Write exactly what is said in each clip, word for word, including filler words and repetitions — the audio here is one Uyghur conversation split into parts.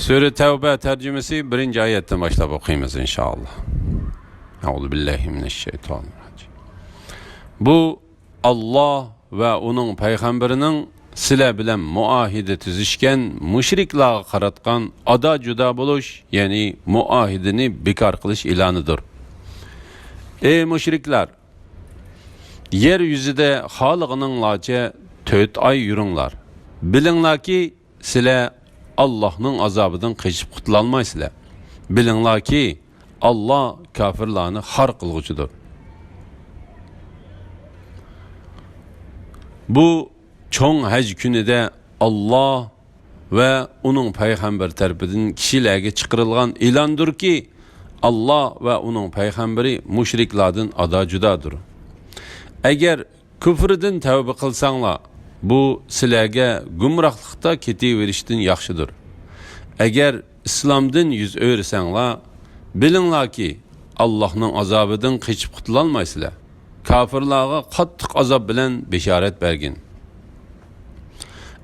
سۈرە تەۋبە تەرجىمىسى بىرىنچى ئايەتتىن باشلاپ ئوقۇيمىز، ئىنشائاللا. ئەئۇزۇ بىللاھى مىنەششەيتانىر راجىم. بۇ ئاللا ۋە ئۇنىڭ پەيغەمبىرىنىڭ سىلەر بىلەن مۇئاھىدە تۈزۈشكەن مۇشرىكلارغا قاراتقان ئادا-جۇدا بولۇش، يەنى مۇئاھىدىنى بىكار قىلىش ئېلانىدۇر. ئەي مۇشرىكلار! يەر يۈزىدە خالىغىنىڭلارچە تۆت ئاي يۈرۈڭلار. بىلىڭلاركى، سىلەر ئاللاھنىڭ ئازابىدىن قېچىپ قۇتۇلالمايسىلەر. بىلىڭلاركى، ئاللا كاپىرلارنى خار قىلغۇچىدۇر. بۇ چوڭ ھەج كۈنىدە ئاللا ۋە ئۇنىڭ پەيغەمبىرى تەرىپىدىن كىشىلەرگە چىقىرىلغان ئېلاندۇركى، ئاللا ۋە ئۇنىڭ پەيغەمبىرى مۇشرىكلاردىن ئادا-جۇدادۇر. ئەگەر كۇفرىدىن تەۋبە قىلساڭلار، بۇ سىلەرگە گۇمراھلىقتا كېتىۋېرىشتىن ياخشىدۇر. ئەگەر ئىسلامدىن يۈز ئۆرۈسەڭلار، بىلىڭلاركى، ئاللاھنىڭ ئازابىدىن قېچىپ قۇتۇلالمايسىلەر. كاپىرلارغا قاتتىق ئازاب بىلەن بېشارەت بەرگىن.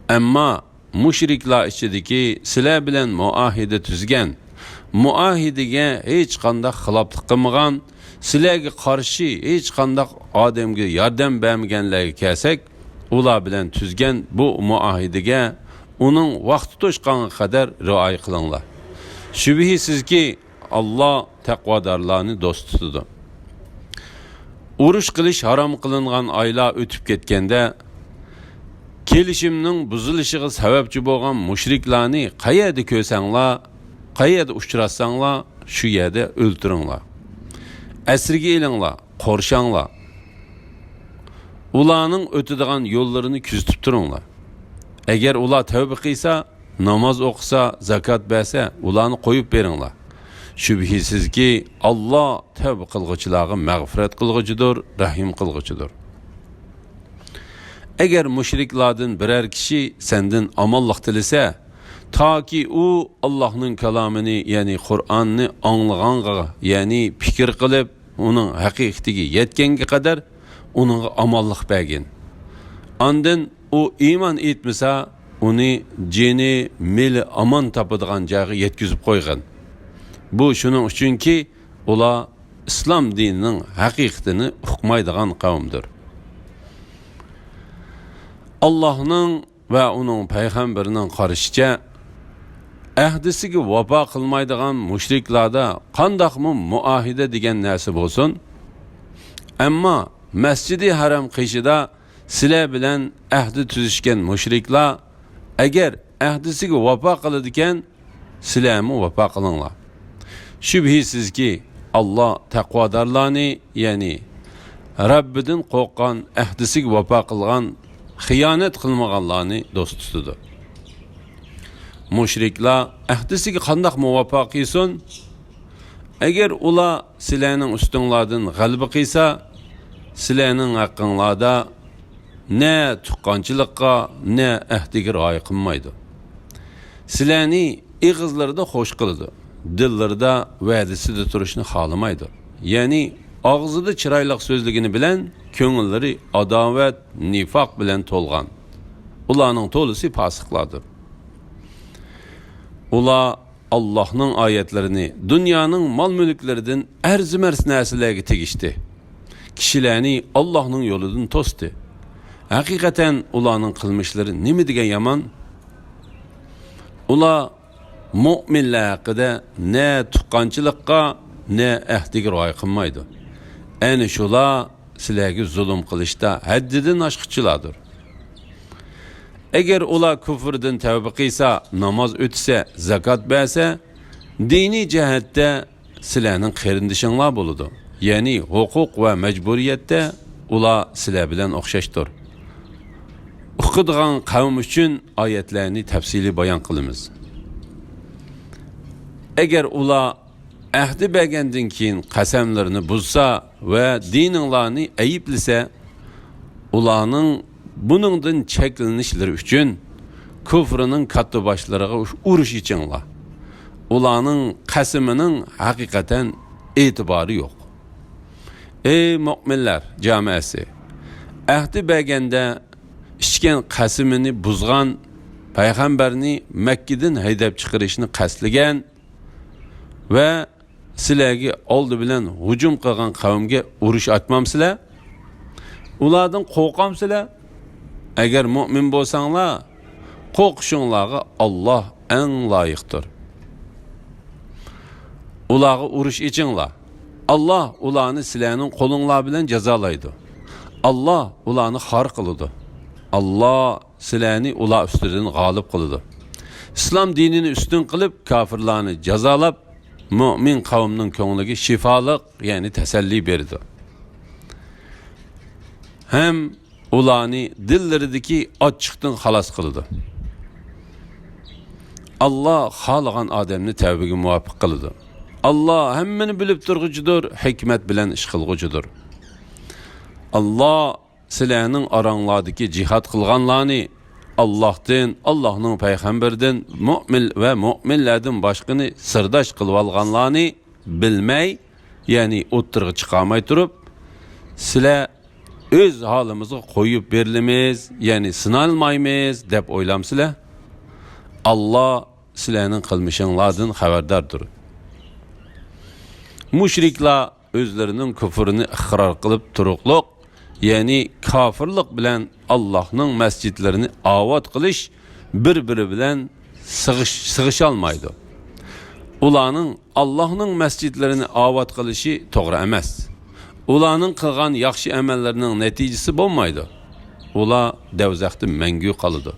ئەمما مۇشرىكلار ئىچىدىكى سىلەر بىلەن مۇئاھىدە تۈزگەن، مۇئاھىدىگە ھېچقانداق خىلاپلىق قىلمىغان، سىلەرگە قارشى ھېچقانداق ئادەمگە ياردەم بەرمىگەنلەرگە كەلسەك، ئۇلار بىلەن تۈزگەن بۇ مۇئاھىدىگە ئۇنىڭ ۋاقتى توشقانغا قەدەر رىئايە قىلىڭلار. شۈبھىسىزكى، ئاللا تەقۋادارلارنى دوست تۇتىدۇ. ئۇرۇش قىلىش ھارام قىلىنغان ئايلار ئۆتۈپ كەتكەندە، كېلىشىمنىڭ بۇزۇلۇشىغا سەۋەبچى بولغان مۇشرىكلارنى قەيەردە كۆرسەڭلار، قەيەردە ئۇچراتساڭلار، شۇ يەردە ئۆلتۈرۈڭلار. ئەسىرگە ئېلىڭلار، قورشاڭلار. ئۇلارنىڭ ئۆتىدىغان يوللىرىنى كۆزىتىپ تۇرۇڭلار. ئەگەر ئۇلار تەۋبە قىلسا، ناماز ئوقۇسا، زاكات بەرسە، ئۇلارنى قويۇپ بېرىڭلار. شۈبھىسىزكى، ئاللا تەۋبە قىلغۇچىلارغا مەغپىرەت قىلغۇچىدۇر، رەھىم قىلغۇچىدۇر. ئەگەر مۇشرىكلاردىن بىرەر كىشى سەندىن ئامانلىق تىلىسە، تاكى ئۇ ئاللاھنىڭ كالامىنى، يەنى قۇرئاننى ئاڭلىغانغا، يەنى پىكىر قىلىپ، ئۇنىڭ ھەقىقىتىگە يەتكەنگە قەدەر ئۇنىڭغا ئامانلىق بەرگىن. ئاندىن ئۇ ئىمان ئېيتمىسا، ئۇنى جېنى، مېلى ئامان تاپىدىغان جايغا يەتكۈزۈپ قويغىن. بۇ شۇنىڭ ئۈچۈنكى، ئۇلار ئىسلام دىنىنىڭ ھەقىقىتىنى ئۇقمايدىغان قەۋمدۇر. ئاللاھنىڭ ۋە ئۇنىڭ پەيغەمبىرىنىڭ قارىشىچە، ئەھدىسىگە ۋاپا قىلمايدىغان مۇشرىكلاردا قانداقمۇ مۇئاھىدە دېگەن نەرسە بولسۇن؟ ئەمما مەسجىدى ھەرەم قېشىدا سىلەر بىلەن ئەھدى تۈزۈشكەن مۇشرىكلار، ئەگەر ئەھدىسىگە ۋاپا قىلىدىكەن، سىلەرمۇ ۋاپا قىلىڭلار. شۈبھىسىزكى، ئاللا تەقۋادارلارنى، يەنى رەببىدىن قورققان، ئەھدىسىگە ۋاپا قىلغان، خىيانەت قىلمىغانلارنى دوست تۇتىدۇ. مۇشرىكلار ئەھدىسىگە قانداقمۇ ۋاپا قىلسۇن؟ ئەگەر ئۇلار سىلەرنىڭ ئۈستۈڭلاردىن غەلىبە قىلسا، سىلەرنىڭ ھەققىڭلاردا نە تۇغقانچىلىققا، نە ئەھدىگە رىئايە قىلمايدۇ. سىلەرنى ئېغىزلىرىدا خوش قىلىدۇ، دىللىرىدا ۋەدىسىدە تۇرۇشنى خالىمايدۇ. يەنى ئاغزىدا چىرايلىق سۆزلىگىنى بىلەن كۆڭۈللىرى ئاداۋەت، نىفاق بىلەن تولغان. ئۇلارنىڭ تولىسى پاسىقلاردۇر. ئۇلار ئاللاھنىڭ ئايەتلىرىنى دۇنيانىڭ مال-مۈلۈكلىرىدىن ئەرزىمەرز نەرسىلەرگە تېگىشتى. كىشىلەرنى ئاللاھنىڭ يولىدىن توستى. ھەقىقەتەن ئۇلارنىڭ قىلمىشلىرى نېمە دېگەن يامان! ئۇلار مۆمىنلەر ھەققىدە نە تۇغقانچىلىققا، نە ئەھدىگە رىئايە قىلمايدۇ. ئەنە شۇلار سىلەرگە زۇلۇم قىلىشتا ھەددىدىن ئاشقۇچىلاردۇر. ئەگەر ئۇلار كۇفرىدىن تەۋبە قىلسا، ناماز ئۆتىسە، زاكات بەرسە، دىنىي جەھەتتە سىلەرنىڭ قېرىندىشىڭلار بولىدۇ. يەنى ھوقۇق ۋە مەجبۇرىيەتتە ئۇلار سىلەر بىلەن ئوخشاشتۇر. ئۇقىدىغان قەۋم ئۈچۈن ئايەتلەرنى تەپسىلىي بايان قىلىمىز. ئەگەر ئۇلار ئەھدى بەرگەندىن كېيىن قەسەملىرىنى بۇزسا ۋە دىنىڭلارنى ئەيىبلىسە، ئۇلارنىڭ بۇنىڭدىن چەكلىنىشلىرى ئۈچۈن كۇفرىنىڭ كاتتىباشلىرىغا ئۇرۇش ئېچىڭلار. ئۇلارنىڭ قەسىمىنىڭ ھەقىقەتەن ئېتىبارى يوق. ئەي مۆمىنلەر جامائەسى! ئەھدى بەرگەندە ئىچكەن قەسىمىنى بۇزغان، پەيغەمبەرنى مەككىدىن ھەيدەپ چىقىرىشنى قەستلىگەن ۋە سىلەرگە ئالدى بىلەن ھۇجۇم قىلغان قەۋمگە ئۇرۇش ئاچمامسىلەر؟ ئۇلاردىن قورقامسىلەر؟ ئەگەر مۆمىن بولساڭلار، قورقۇشۇڭلارغا ئاللاھ ئەڭ لايىقتۇر. ئۇلارغا ئۇرۇش ئېچىڭلار. ئاللاھ ئۇلارنى سىلەرنىڭ قولۇڭلار بىلەن جازالايدۇ. ئاللاھ ئۇلارنى خار قىلىدۇ. ئاللاھ سىلەرنى ئۇلار ئۈستىدىن غالىب قىلىدۇ. ئىسلام دىنىنى ئۈستۈن قىلىپ، كاپىرلارنى جازالاپ، مۆمىن قەۋمنىڭ كۆڭلىگە شىپالىق، يەنى تەسەللى بېرىدۇ. ھەم ئۇلارنى دىللىرىدىكى ئاچچىقتىن خالاس قىلىدۇ. ئاللاھ خالىغان ئادەمنى تەۋبىگە مۇۋاپىق قىلىدۇ. ئاللاھ ھەممىنى بىلىپ تۇرغۇچىدۇر، ھېكمەت بىلەن ئىش قىلغۇچىدۇر. ئاللاھ سىلەرنىڭ ئاراڭلاردىكى جىھاد قىلغانلارنى، ئاللاھتىن، ئاللاھنىڭ پەيغەمبىرىدىن، مۆمىن ۋە مۆمىنلەردىن باشقىنى سىرداش قىلىۋالغانلارنى بىلمەي، يەنى ئوتتۇرىغا چىقارماي تۇرۇپ، سىلەر ئۆز ھالىمىزغا قويۇپ بېرىلىمىز، يەنى سىنالمايمىز دەپ ئويلامسىلەر؟ ئاللاھ سىلەرنىڭ قىلمىشىڭلاردىن خەۋەرداردۇر. مۇشرىكلار ئۆزلىرىنىڭ كۇفرىنى ئىقرار قىلىپ تۇرۇقلۇق، يەنى كاپىرلىق بىلەن ئاللاھنىڭ مەسچىتلىرىنى ئاۋات قىلىش بىر-بىرى بىلەن سىغىش-، سىغىشالمايدۇ. ئۇلارنىڭ ئاللاھنىڭ مەسچىتلىرىنى ئاۋات قىلىشى توغرا ئەمەس. ئۇلارنىڭ قىلغان ياخشى ئەمەللىرىنىڭ نەتىجىسى بولمايدۇ. ئۇلار دەۋزەختە مەڭگۈ قالىدۇ.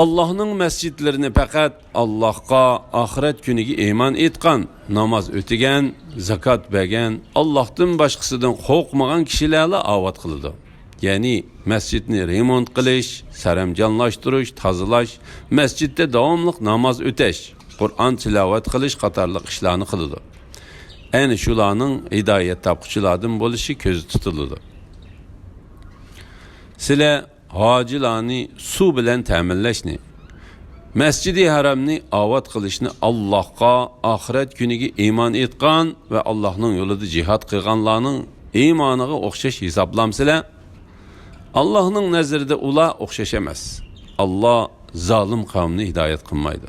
ئاللاھنىڭ مەسچىتلىرىنى پەقەت ئاللاھقا، ئاخىرەت كۈنىگە ئىمان ئېيتقان، ناماز ئۆتىگەن، زاكات بەرگەن، ئاللاھتىن باشقىسىدىن قورقمىغان كىشىلەرلا ئاۋات قىلىدۇ. يەنى مەسچىتنى رېمونت قىلىش، سەرەمجانلاشتۇرۇش، تازىلاش، مەسچىتتە داۋاملىق ناماز ئۆتەش، قۇرئان تىلاۋەت قىلىش قاتارلىق ئىشلارنى قىلىدۇ. ئەنە شۇلارنىڭ ھىدايەت تاپقۇچىلاردىن بولۇشى كۆزدە تۇتۇلىدۇ. سىلەر ھاجىلارنى سۇ بىلەن تەمىنلەشنى، مەسجىدى ھەرامنى ئاۋات قىلىشنى، ئاللاھقا، ئاخىرەت كۈنىگە ئىمان ئېيتقان ۋە ئاللاھنىڭ يولىدا جىھاد قىلغانلارنىڭ ئىمانىغا ئوخشاش ھېسابلامسىلەر؟ ئاللاھنىڭ نەزىرىدە ئۇلار ئوخشاش ئەمەس. ئاللاھ زالىم قەۋمنى ھىدايەت قىلمايدۇ.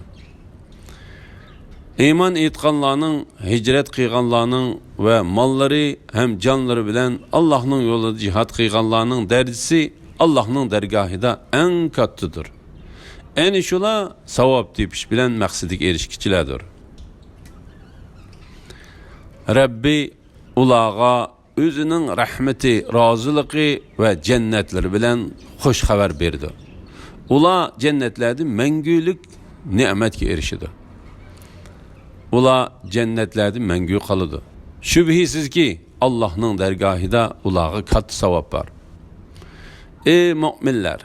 ئىمان ئېيتقانلارنىڭ، ھىجرەت قىلغانلارنىڭ ۋە ماللىرى ھەم جانلىرى بىلەن ئاللاھنىڭ يولىدا جىھاد قىلغانلارنىڭ دەرىجىسى ئاللاھنىڭ دەرگاھىدا ئەڭ كاتتىدۇر. ئەنە شۇلار ساۋاب تېپىش بىلەن مەقسىتىگە ئېرىشكۈچىلەردۇر. رەببى ئۇلارغا ئۆزىنىڭ رەھمىتى، رازىلىقى ۋە جەننەتلىرى بىلەن خۇش خەۋەر بېرىدۇ. ئۇلار جەننەتلەردە مەڭگۈلۈك نېمەتكە ئېرىشىدۇ. ئۇلار جەننەتلەردە مەڭگۈ قالىدۇ. شۈبھىسىزكى، ئاللاھنىڭ دەرگاھىدا ئۇلارغا كاتتا ساۋاب بار. ئەي مۆمىنلەر!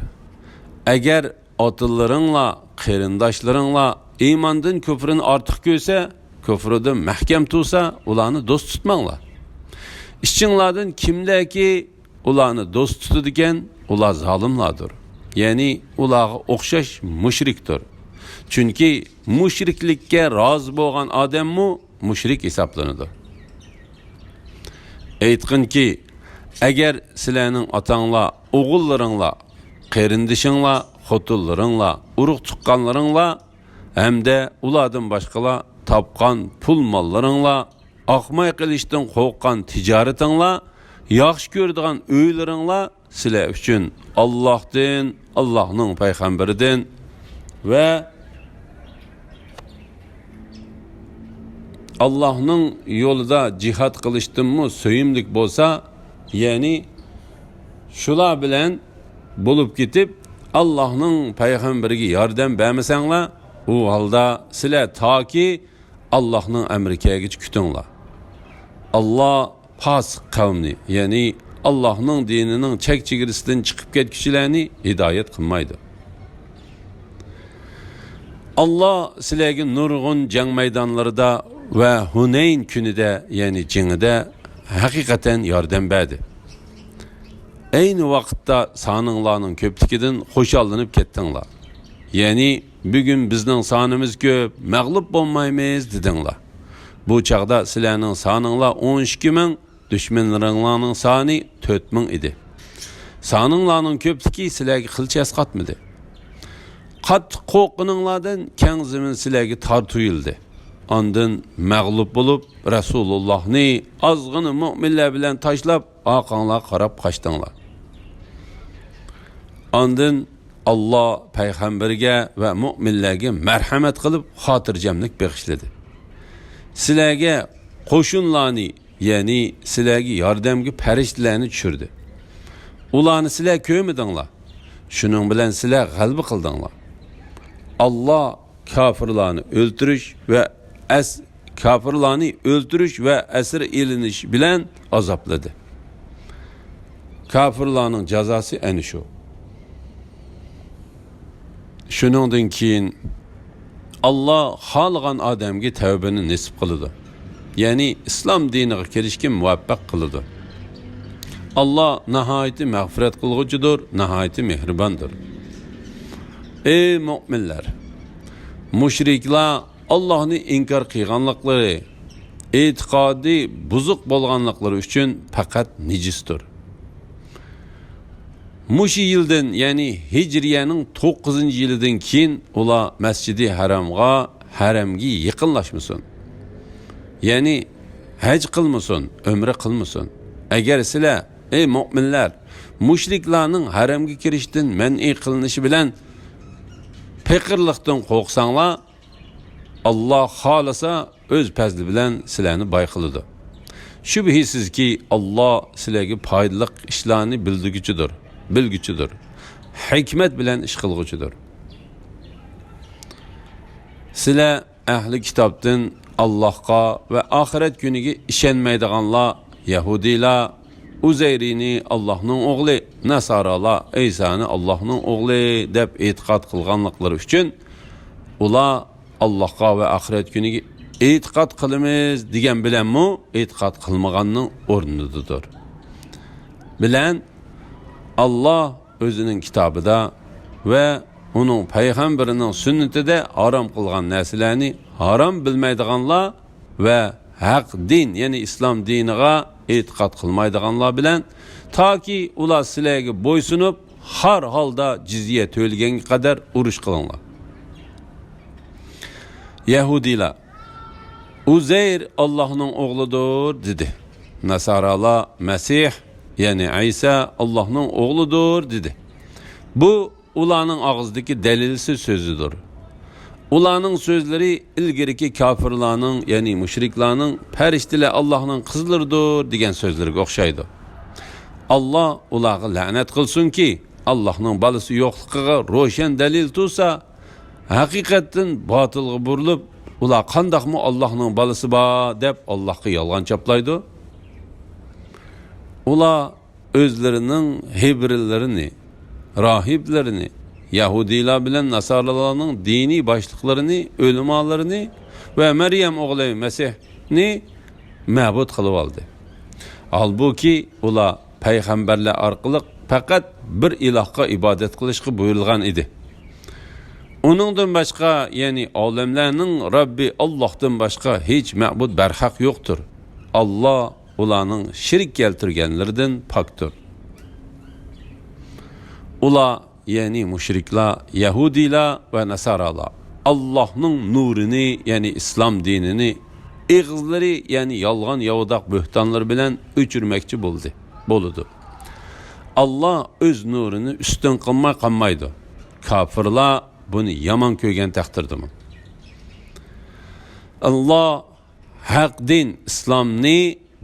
ئەگەر ئاتىلىرىڭلار، قېرىنداشلىرىڭلار ئىماندىن كۇفرىنى ئارتۇق كۆرسە، كۇفرىدا مەھكەم تۇرسا، ئۇلارنى دوست تۇتماڭلار. ئىچىڭلاردىن كىملەركى ئۇلارنى دوست تۇتىدىكەن، ئۇلار زالىملاردۇر. يەنى ئۇلارغا ئوخشاش مۇشرىكتۇر. چۈنكى مۇشرىكلىككە رازى بولغان ئادەممۇ مۇشرىك ھېسابلىنىدۇ. ئېيتقىنكى، ئەگەر سىلەرنىڭ ئاتاڭلار، ئوغۇللىرىڭلار، قېرىندىشىڭلار، خوتۇنلىرىڭلار، ئۇرۇق-تۇغقانلىرىڭلار ھەمدە ئۇلاردىن باشقىلار تاپقان پۇل-ماللىرىڭلار، ئاقماي قېلىشتىن قورققان تىجارىتىڭلار، ياخشى كۆرىدىغان ئۆيلىرىڭلار سىلەر ئۈچۈن ئاللاھتىن، ئاللاھنىڭ پەيغەمبىرىدىن ۋە ئاللاھنىڭ يولىدا جىھاد قىلىشتىنمۇ سۆيۈملۈك بولسا، يەنى شۇلار بىلەن بولۇپ كېتىپ، ئاللاھنىڭ پەيغەمبىرىگە ياردەم بەرمىسەڭلار، ئۇ ھالدا سىلەر تاكى ئاللاھنىڭ ئەمرى كەلگۈچە كۈتۈڭلار. ئاللاھ پاسىق قەۋمنى، يەنى ئاللاھنىڭ دىنىنىڭ چەك-چېگرىسىدىن چىقىپ كەتكۈچىلەرنى ھىدايەت قىلمايدۇ. ئاللاھ سىلەرگە نۇرغۇن جەڭ مەيدانلىرىدا ۋە ھۇنەين كۈنىدە، يەنى جېڭىدە ھەقىقەتەن ياردەم بەردى. ئەينى ۋاقىتتا سانىڭلارنىڭ كۆپلۈكىدىن خۇشاللىنىپ كەتتىڭلار. يەنى، بۈگۈن بىزنىڭ سانىمىز كۆپ، مەغلۇپ بولمايمىز، دېدىڭلار. بۇ چاغدا سىلەرنىڭ سانىڭلار ئون ئىككى مىڭ، دۈشمەنلىرىڭلارنىڭ سانى تۆت مىڭ ئىدى. سانىڭلارنىڭ كۆپلۈكى سىلەرگە قىلچە ئەسقاتمىدى. قاتتىق قورققىنىڭلاردىن كەڭ زېمىن سىلەرگە تار تۇيۇلدى. ئاندىن مەغلۇپ بولۇپ، رەسۇلۇللاھنى ئازغىنە مۆمىنلەر بىلەن تاشلاپ، ئارقاڭلارغا قاراپ قاچتىڭلار. ئاندىن ئاللا پەيغەمبەرگە ۋە مۆمىنلەرگە مەرھەمەت قىلىپ، خاتىرجەملىك بېغىشلىدى. سىلەرگە قوشۇنلارنى، يەنى سىلەرگە ياردەمگە پەرىشتىلەرنى چۈشۈردى. ئۇلارنى سىلەر كۆرمىدىڭلار. شۇنىڭ بىلەن سىلەر غەلىبە قىلدىڭلار. ئاللا كاپىرلارنى ئۆلتۈرۈش ۋە ئەس-، كاپىرلارنى ئۆلتۈرۈش ۋە ئەسىر ئېلىنىش بىلەن ئازابلىدى. كاپىرلارنىڭ جازاسى ئەنە شۇ. شۇنىڭدىن كېيىن ئاللا خالىغان ئادەمگە تەۋبىنى نېسىپ قىلىدۇ. يەنى ئىسلام دىنىغا كىرىشكە مۇۋەپپەق قىلىدۇ. ئاللا ناھايىتى مەغپىرەت قىلغۇچىدۇر، ناھايىتى مېھرىباندۇر. ئەي مۆمىنلەر! مۇشرىكلار ئاللاھنى ئىنكار قىلغانلىقلىرى، ئېتىقادى بۇزۇق بولغانلىقلىرى ئۈچۈن پەقەت نىجىستۇر. مۇشۇ يىلدىن، يەنى ھىجرىيەنىڭ توققۇزىنچى يىلىدىن كېيىن ئۇلار مەسجىدى ھەرامغا، ھەرەمگە يېقىنلاشمىسۇن. يەنى ھەج قىلمىسۇن، ئۆمرە قىلمىسۇن. ئەگەر سىلەر، ئەي مۆمىنلەر، مۇشرىكلارنىڭ ھەرەمگە كىرىشتىن مەنئى قىلىنىشى بىلەن پېقىرلىقتىن قورقساڭلار، ئاللا خالىسا ئۆز پەزلى بىلەن سىلەرنى باي قىلىدۇ. شۈبھىسىزكى، ئاللا سىلەرگە پايدىلىق ئىشلارنى بىلدۈرگۈچىدۇر، بىلگۈچىدۇر، ھېكمەت بىلەن ئىش قىلغۇچىدۇر. سىلەر ئەھلى كىتابتىن ئاللاھقا ۋە ئاخىرەت كۈنىگە ئىشەنمەيدىغانلار، يەھۇدىيلار ئۇزەيرىنى ئاللاھنىڭ ئوغلى، ناسارالار ئەيسانى ئاللاھنىڭ ئوغلى دەپ ئېتىقاد قىلغانلىقلىرى ئۈچۈن ئۇلار ئاللاھقا ۋە ئاخىرەت كۈنىگە ئېتىقاد قىلىمىز دېگەن بىلەنمۇ ئېتىقاد قىلمىغاننىڭ ئورنىدىدۇر. بىلەن ئاللا ئۆزىنىڭ كىتابىدا ۋە ئۇنىڭ پەيغەمبىرىنىڭ سۈننىتىدە ھارام قىلغان نەرسىلەرنى ھارام بىلمەيدىغانلار ۋە ھەق دىن، يەنى ئىسلام دىنىغا ئېتىقاد قىلمايدىغانلار بىلەن، تاكى ئۇلار سىلەرگە بويسۇنۇپ، ھەر ھالدا جىزيە تۆلىگەنگە قەدەر ئۇرۇش قىلىڭلار. يەھۇدىيلار، ئۇزەير ئاللاھنىڭ ئوغلىدۇر، دېدى. ناسارالار، مەسىھ، يەنى ئەيسا ئاللاھنىڭ ئوغلىدۇر، دېدى. بۇ ئۇلارنىڭ ئاغزىدىكى دەلىلسىز سۆزىدۇر. ئۇلارنىڭ سۆزلىرى ئىلگىرىكى كاپىرلارنىڭ، يەنى مۇشرىكلارنىڭ پەرىشتىلەر ئاللاھنىڭ قىزلىرىدۇر دېگەن سۆزلىرىگە ئوخشايدۇ. ئاللا ئۇلارغا لەنەت قىلسۇنكى، ئاللاھنىڭ بالىسى يوقلۇقىغا روشەن دەلىل تۇرسا، ھەقىقەتتىن باتىلغا بۇرۇلۇپ، ئۇلار قانداقمۇ ئاللاھنىڭ بالىسى بار دەپ ئاللاھقا يالغان چاپلايدۇ؟ ئۇلار ئۆزلىرىنىڭ ھېبرىلىرىنى، راھىبلىرىنى، يەھۇدىيلار بىلەن ناسارالارنىڭ دىنىي باشلىقلىرىنى، ئۆلىمالىرىنى ۋە مەريەم ئوغلى مەسىھنى مەبۇد قىلىۋالدى. ھالبۇكى، ئۇلار پەيغەمبەرلەر ئارقىلىق پەقەت بىر ئىلاھقا ئىبادەت قىلىشقا بۇيرۇلغان ئىدى. ئۇنىڭدىن باشقا، يەنى ئالەملەرنىڭ رەببى ئاللاھتىن باشقا ھېچ مەبۇد بەرھەق يوقتۇر. ئاللا ئۇلارنىڭ شېرىك كەلتۈرگەنلىرىدىن پاكتۇر. ئۇلار، يەنى مۇشرىكلار، يەھۇدىيلار ۋە ناسارالار ئاللاھنىڭ نۇرىنى، يەنى ئىسلام دىنىنى ئېغىزلىرى، يەنى يالغان ياۋىداق بۆھتانلىرى بىلەن ئۆچۈرمەكچى بولدى، بولىدۇ. ئاللا ئۆز نۇرىنى ئۈستۈن قىلماي قالمايدۇ. كاپىرلار بۇنى يامان كۆرگەن تەقدىردىمۇ. ئاللا ھەق دىن ئىسلامنى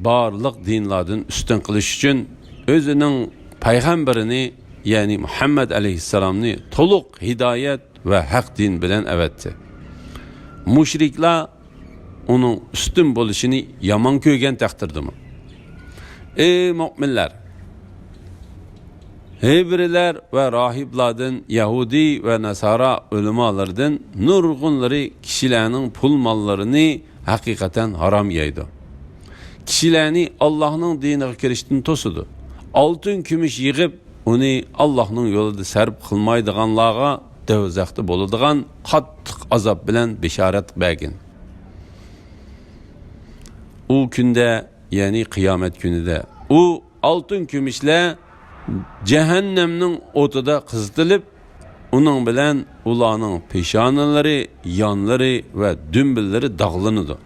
بارلىق دىنلاردىن ئۈستۈن قىلىش ئۈچۈن ئۆزىنىڭ پەيغەمبىرىنى، يەنى مۇھەممەد ئەلەيھىسسالامنى تولۇق ھىدايەت ۋە ھەق دىن بىلەن ئەۋەتتى. مۇشرىكلار ئۇنىڭ ئۈستۈن بولۇشىنى يامان كۆرگەن تەقدىردىمۇ. ئەي مۆمىنلەر! ھېبرىلەر ۋە راھىبلاردىن، يەھۇدىي ۋە ناسارا ئۆلىمالىرىدىن نۇرغۇنلىرى كىشىلەرنىڭ پۇل-ماللىرىنى ھەقىقەتەن ھارام يەيدۇ. كىشىلەرنى ئاللاھنىڭ دىنىغا كىرىشتىن توسىدۇ. ئالتۇن-كۈمۈش يىغىپ، ئۇنى ئاللاھنىڭ يولىدا سەرپ قىلمايدىغانلارغا دوزاختا بولىدىغان قاتتىق ئازاب بىلەن بېشارەت بەرگىن. ئۇ كۈندە، يەنى قىيامەت كۈنىدە، ئۇ ئالتۇن-كۈمۈشلەر جەھەننەمنىڭ ئوتىدا قىزىتىلىپ، ئۇنىڭ بىلەن ئۇلارنىڭ پېشانىلىرى، يانلىرى ۋە دۈمبىلىرى داغلىنىدۇ.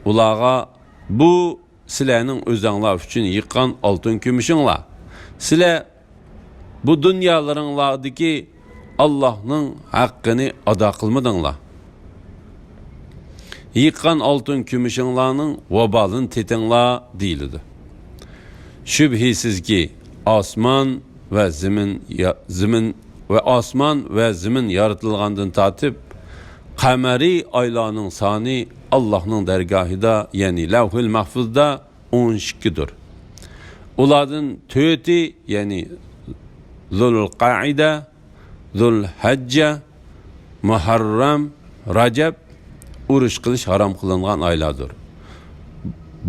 ئۇلارغا، بۇ سىلەرنىڭ ئۆزەڭلار ئۈچۈن يىغقان ئالتۇن كۈمۈشۈڭلار. سىلەر بۇ دۇنيالىرىڭلاردىكى ئاللاھنىڭ ھەققىنى ئادا قىلمىدىڭلار. يىغقان ئالتۇن كۈمۈشۈڭلارنىڭ ۋابالىنى تېتىڭلار، دېيىلىدۇ. شۈبھىسىزكى، ئاسمان ۋە زېمىن يا-، زېمىن ۋە ئاسمان ۋە زېمىن يارىتىلغاندىن تارتىپ، قەمەرىي ئايلارنىڭ سانى ئاللاھنىڭ دەرگاھىدا، يەنى لەۋھۇل مەھفۇزدا ئون ئىككىدۇر. ئۇلاردىن تۆتى، يەنى زۇلقەئىدە، زۇلھەججە، مۇھەررەم، رەجەب ئۇرۇش قىلىش ھارام قىلىنغان ئايلاردۇر.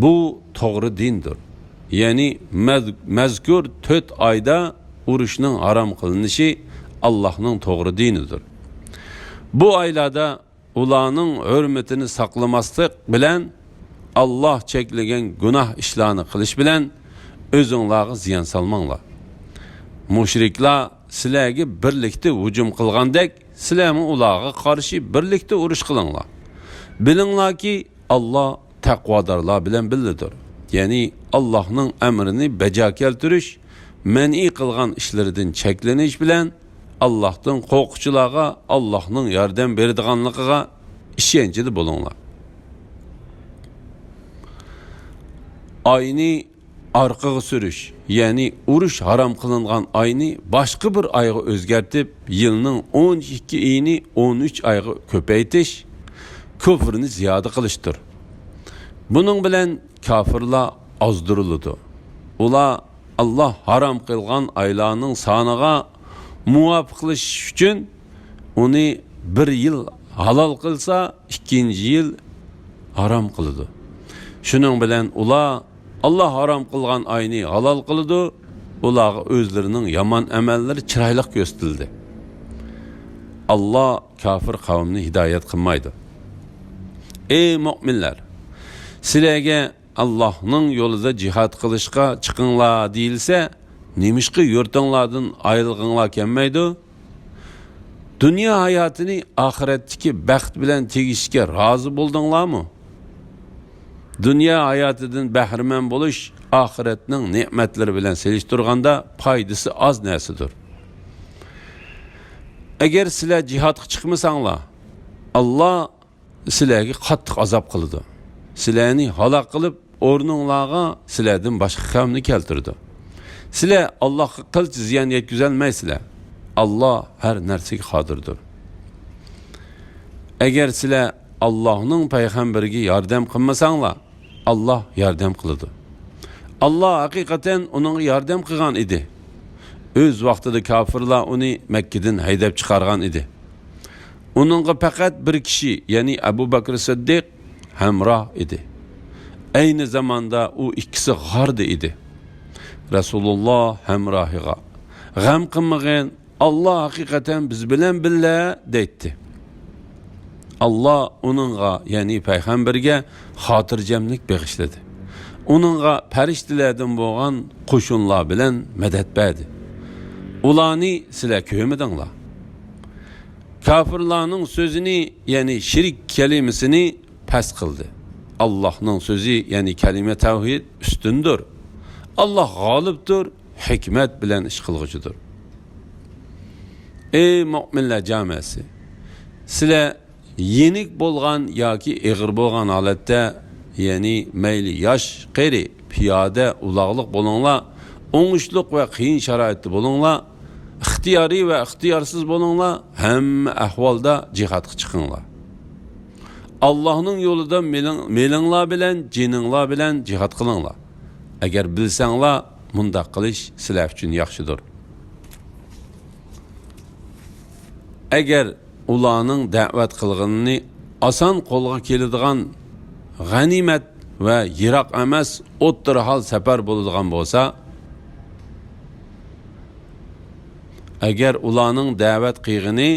بۇ توغرا دىندۇر. يەنى مەز-، مەزكۇر تۆت ئايدا ئۇرۇشنىڭ ھارام قىلىنىشى ئاللاھنىڭ توغرا دىنىدۇر. بۇ ئايلاردا ئۇلارنىڭ ھۆرمىتىنى ساقلىماسلىق بىلەن، ئاللاھ چەكلىگەن گۇناھ ئىشلارنى قىلىش بىلەن ئۆزۈڭلارغا زىيان سالماڭلار. مۇشرىكلار سىلەرگە بىرلىكتە ھۇجۇم قىلغاندەك، سىلەرمۇ ئۇلارغا قارشى بىرلىكتە ئۇرۇش قىلىڭلار. بىلىڭلاركى، ئاللاھ تەقۋادارلار بىلەن بىللىدۇر. يەنى ئاللاھنىڭ ئەمرىنى بەجا كەلتۈرۈش، مەنئى قىلغان ئىشلىرىدىن چەكلىنىش بىلەن ئاللاھتىن قورققۇچىلارغا ئاللاھنىڭ ياردەم بېرىدىغانلىقىغا ئىشەنچىدە بولۇڭلار. ئاينى ئارقىغا سۈرۈش، يەنى ئۇرۇش ھارام قىلىنغان ئاينى باشقا بىر ئايغا ئۆزگەرتىپ، يىلنىڭ ئون ئىككى ئېيىنى ئون ئۈچ ئايغا كۆپەيتىش كۇفرنى زىيادە قىلىشتۇر. بۇنىڭ بىلەن كاپىرلار ئازدۇرۇلىدۇ. ئۇلار ئاللاھ ھارام قىلغان ئايلارنىڭ سانىغا مۇۋاپىقلىشىش ئۈچۈن ئۇنى بىر يىل ھالال قىلسا، ئىككىنچى يىل ھارام قىلىدۇ. شۇنىڭ بىلەن ئۇلار ئاللاھ ھارام قىلغان ئاينى ھالال قىلىدۇ. ئۇلارغا ئۆزلىرىنىڭ يامان ئەمەللىرى چىرايلىق كۆرسىتىلدى. ئاللاھ كاپىر قەۋمنى ھىدايەت قىلمايدۇ. ئەي مۆمىنلەر! سىلەرگە ئاللاھنىڭ يولىدا جىھاد قىلىشقا چىقىڭلار دېيىلسە، نېمىشقا يۇرتۇڭلاردىن ئايرىلغۇڭلار كەلمەيدۇ؟ دۇنيا ھاياتىنى ئاخىرەتتىكى بەخت بىلەن تېڭىشىشكە رازى بولدۇڭلارمۇ؟ دۇنيا ھاياتىدىن بەھرىمەن بولۇش ئاخىرەتنىڭ نېمەتلىرى بىلەن سېلىشتۇرغاندا پايدىسى ئاز نەرسىدۇر. ئەگەر سىلەر جىھادقا چىقمىساڭلار، ئاللاھ سىلەرگە قاتتىق ئازاب قىلىدۇ. سىلەرنى ھالاك قىلىپ، ئورنۇڭلارغا سىلەردىن باشقا قەۋمنى كەلتۈرىدۇ. سىلەر ئاللاھقا قىلچە زىيان يەتكۈزەلمەيسىلەر. ئاللاھ ھەر نەرسىگە قادىردۇر. ئەگەر سىلەر ئاللاھنىڭ پەيغەمبىرىگە ياردەم قىلمىساڭلار، ئاللاھ ياردەم قىلىدۇ. ئاللاھ ھەقىقەتەن ئۇنىڭغا ياردەم قىلغان ئىدى. ئۆز ۋاقتىدا كاپىرلار ئۇنى مەككىدىن ھەيدەپ چىقارغان ئىدى. ئۇنىڭغا پەقەت بىر كىشى، يەنى ئەبۇ بەكرى سىددىق ھەمراھ ئىدى. ئەينى زاماندا ئۇ ئىككىسى غاردا ئىدى. رەسۇلۇللاھ ھەمراھىغا، «غەم قىلمىغىن، ئاللاھ ھەقىقەتەن بىز بىلەن بىللە» دەيتتى. ئاللاھ ئۇنىڭغا، يەنى پەيغەمبەرگە خاتىرجەملىك بېغىشلىدى. ئۇنىڭغا پەرىشتىلەردىن بولغان قوشۇنلار بىلەن مەدەت بەردى. ئۇلارنى سىلەر كۆرمىدىڭلار. كاپىرلارنىڭ سۆزىنى، يەنى شىرك كەلىمىسىنى پەس قىلدى. ئاللاھنىڭ سۆزى، يەنى كەلىمە تەۋھىد ئۈستۈندۇر. ئاللاھ غالىبتۇر، ھېكمەت بىلەن ئىش قىلغۇچىدۇر. ئەي مۆمىنلەر جامەسى! سىلەر يېنىك بولغان ياكى ئېغىر بولغان ھالەتتە، يەنى مەيلى ياش، قېرى، پىيادە، ئۇلاغلىق بولۇڭلار، ئوڭۇشلۇق ۋە قىيىن شارائىتتا بولۇڭلار، ئىختىيارىي ۋە ئىختىيارسىز بولۇڭلار، ھەممە ئەھۋالدا جىھادقا چىقىڭلار. ئاللاھنىڭ يولىدا مېلىڭ-، مېلىڭلار بىلەن، جېنىڭلار بىلەن جىھاد قىلىڭلار. ئەگەر بىلسەڭلار، مۇنداق قىلىش سىلەر ئۈچۈن ياخشىدۇر. ئەگەر ئۇلارنىڭ دەۋەت قىلغىنىنى ئاسان قولغا كېلىدىغان غەنىيمەت ۋە يىراق ئەمەس ئوتتۇرا ھال سەپەر بولىدىغان بولسا، ئەگەر ئۇلارنىڭ دەۋەت قىلغىنى،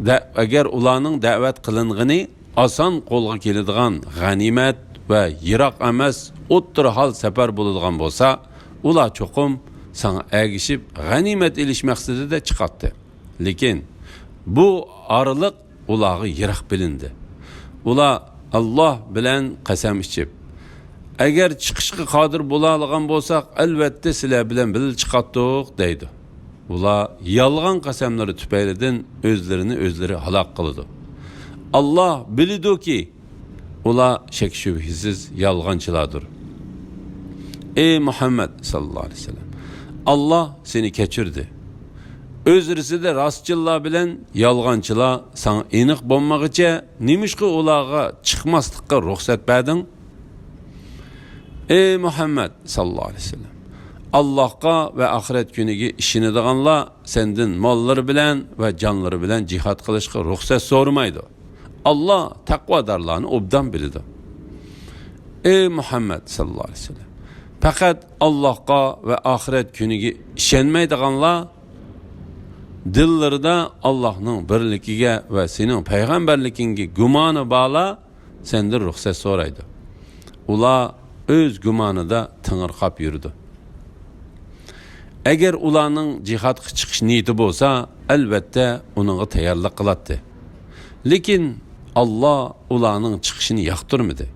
دە-، ئەگەر ئۇلارنىڭ دەۋەت قىلىنغىنى ئاسان قولغا كېلىدىغان غەنىيمەت ۋە يىراق ئەمەس ئوتتۇرا ھال سەپەر بولىدىغان بولسا، ئۇلار چوقۇم ساڭا ئەگىشىپ غەنىيمەت ئېلىش مەقسىتىدە چىقاتتى. لېكىن بۇ ئارىلىق ئۇلارغا يىراق بىلىندى. ئۇلار ئاللاھ بىلەن قەسەم ئىچىپ، ئەگەر چىقىشقا قادىر بولالىغان بولساق، ئەلۋەتتە سىلەر بىلەن بىللە چىقاتتۇق، دەيدۇ. ئۇلار يالغان قەسەملىرى تۈپەيلىدىن ئۆزلىرىنى ئۆزلىرى ھالاك قىلىدۇ. ئاللاھ بىلىدۇكى، ئۇلار شەك-شۈبھىسىز يالغانچىلاردۇر. ئەي مۇھەممەد ساللاللاھۇ ئەلەيھى ۋەسەللەم، ئاللاھ سېنى كەچۈردى. ئۆزرىسىدە راستچىللار بىلەن يالغانچىلار ساڭا ئېنىق بولمىغىچە، نېمىشقا ئۇلارغا چىقماسلىققا رۇخسەت بەردىڭ؟ ئەي مۇھەممەد ساللاللاھۇ ئەلەيھى ۋەسەللەم، ئاللاھقا ۋە ئاخىرەت كۈنىگە ئىشىنىدىغانلار سەندىن ماللىرى بىلەن ۋە جانلىرى بىلەن جىھاد قىلىشقا رۇخسەت سورىمايدۇ. ئاللاھ تەقۋادارلارنى ئوبدان بىلىدۇ. ئەي مۇھەممەد ساللاللاھۇ ئەلەيھى ۋەسەللەم، پەقەت ئاللاھقا ۋە ئاخىرەت كۈنىگە ئىشەنمەيدىغانلار، دىللىرىدا ئاللاھنىڭ بىرلىكىگە ۋە سېنىڭ پەيغەمبەرلىكىڭگە گۇمانى بارلار سەندىن رۇخسەت سورايدۇ. ئۇلار ئۆز گۇمانىدا تېڭىرقاپ يۈرىدۇ. ئەگەر ئۇلارنىڭ جىھادقا چىقىش نىيىتى بولسا، ئەلۋەتتە ئۇنىڭغا تەييارلىق قىلاتتى. لېكىن ئاللاھ ئۇلارنىڭ چىقىشىنى ياقتۇرمىدى.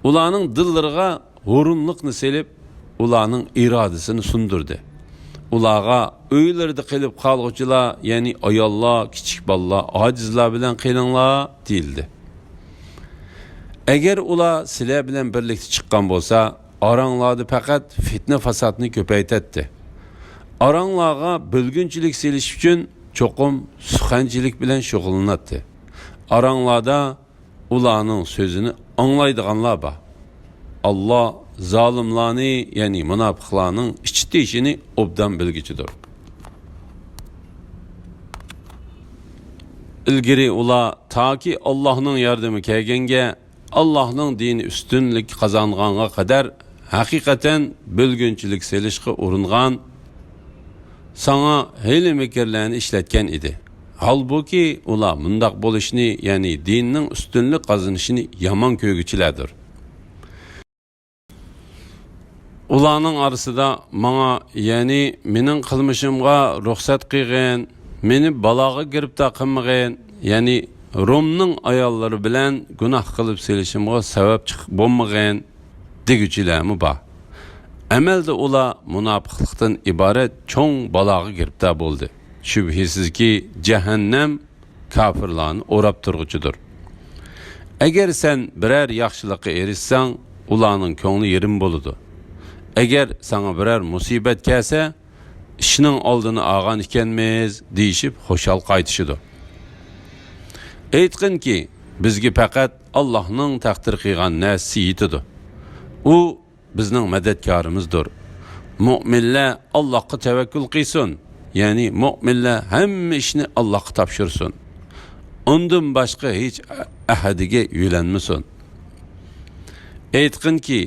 ئۇلارنىڭ دىللىرىغا ھۇرۇنلۇقنى سېلىپ، ئۇلارنىڭ ئىرادىسىنى سۇندۇردى. ئۇلارغا ئۆيلىرىدە قېلىپ قالغۇچىلار، يەنى ئاياللار، كىچىك بالىلار، ئاجىزلار بىلەن قېلىڭلار، دېيىلدى. ئەگەر ئۇلار سىلەر بىلەن بىرلىكتە چىققان بولسا، ئاراڭلاردا پەقەت پىتنە-پاساتنى كۆپەيتەتتى. ئاراڭلارغا بۆلگۈنچىلىك سېلىش ئۈچۈن چوقۇم سۇخەنچىلىك بىلەن شۇغۇللىناتتى. ئاراڭلاردا ئۇلارنىڭ سۆزىنى ئاڭلايدىغانلار بار. ئاللاھ زالىملارنى، يەنى مۇناپىقلارنىڭ ئىچى-تېشىنى ئوبدان بىلگۈچىدۇر. ئىلگىرى ئۇلار تاكى ئاللاھنىڭ ياردىمى كەلگەنگە، ئاللاھنىڭ دىنى ئۈستۈنلۈك قازانغانغا قەدەر ھەقىقەتەن بۆلگۈنچىلىك سېلىشقا ئۇرۇنغان، ساڭا ھىيلە-مىكىرلەرنى ئىشلەتكەن ئىدى. ھالبۇكى، ئۇلار مۇنداق بولۇشنى، يەنى دىننىڭ ئۈستۈنلۈك قازىنىشىنى يامان كۆرگۈچىلەردۇر. ئۇلارنىڭ ئارىسىدا ماڭا، يەنى مېنىڭ قىلمىشىمغا رۇخسەت قىلغىن، مېنى بالاغا گىرىپتار قىلمىغىن، يەنى رومنىڭ ئاياللىرى بىلەن گۇناھ قىلىپ سېلىشىمغا سەۋەبچى بولمىغىن، دېگۈچىلەرمۇ بار. ئەمەلدە ئۇلار مۇناپىقلىقتىن ئىبارەت چوڭ بالاغا گىرىپتار بولدى. شۈبھىسىزكى، جەھەننەم كاپىرلارنى ئوراپ تۇرغۇچىدۇر. ئەگەر سەن بىرەر ياخشىلىققا ئېرىشسەڭ، ئۇلارنىڭ كۆڭلى يېرىم بولىدۇ. ئەگەر ساڭا بىرەر مۇسىبەت كەلسە، ئىشنىڭ ئالدىنى ئالغان ئىكەنمىز، دېيىشىپ خۇشال قايتىشىدۇ. ئېيتقىنكى، بىزگە پەقەت ئاللاھنىڭ تەقدىر قىلغان نەرسىسى يېتىدۇ. ئۇ بىزنىڭ مەدەتكارىمىزدۇر. مۆمىنلەر ئاللاھقا تەۋەككۈل قىلسۇن، يەنى مۆمىنلەر ھەممە ئىشنى ئاللاھقا تاپشۇرسۇن. ئۇندىن باشقا ھېچ ئەھەدىگە يۆلەنمىسۇن. ئېيتقىنكى،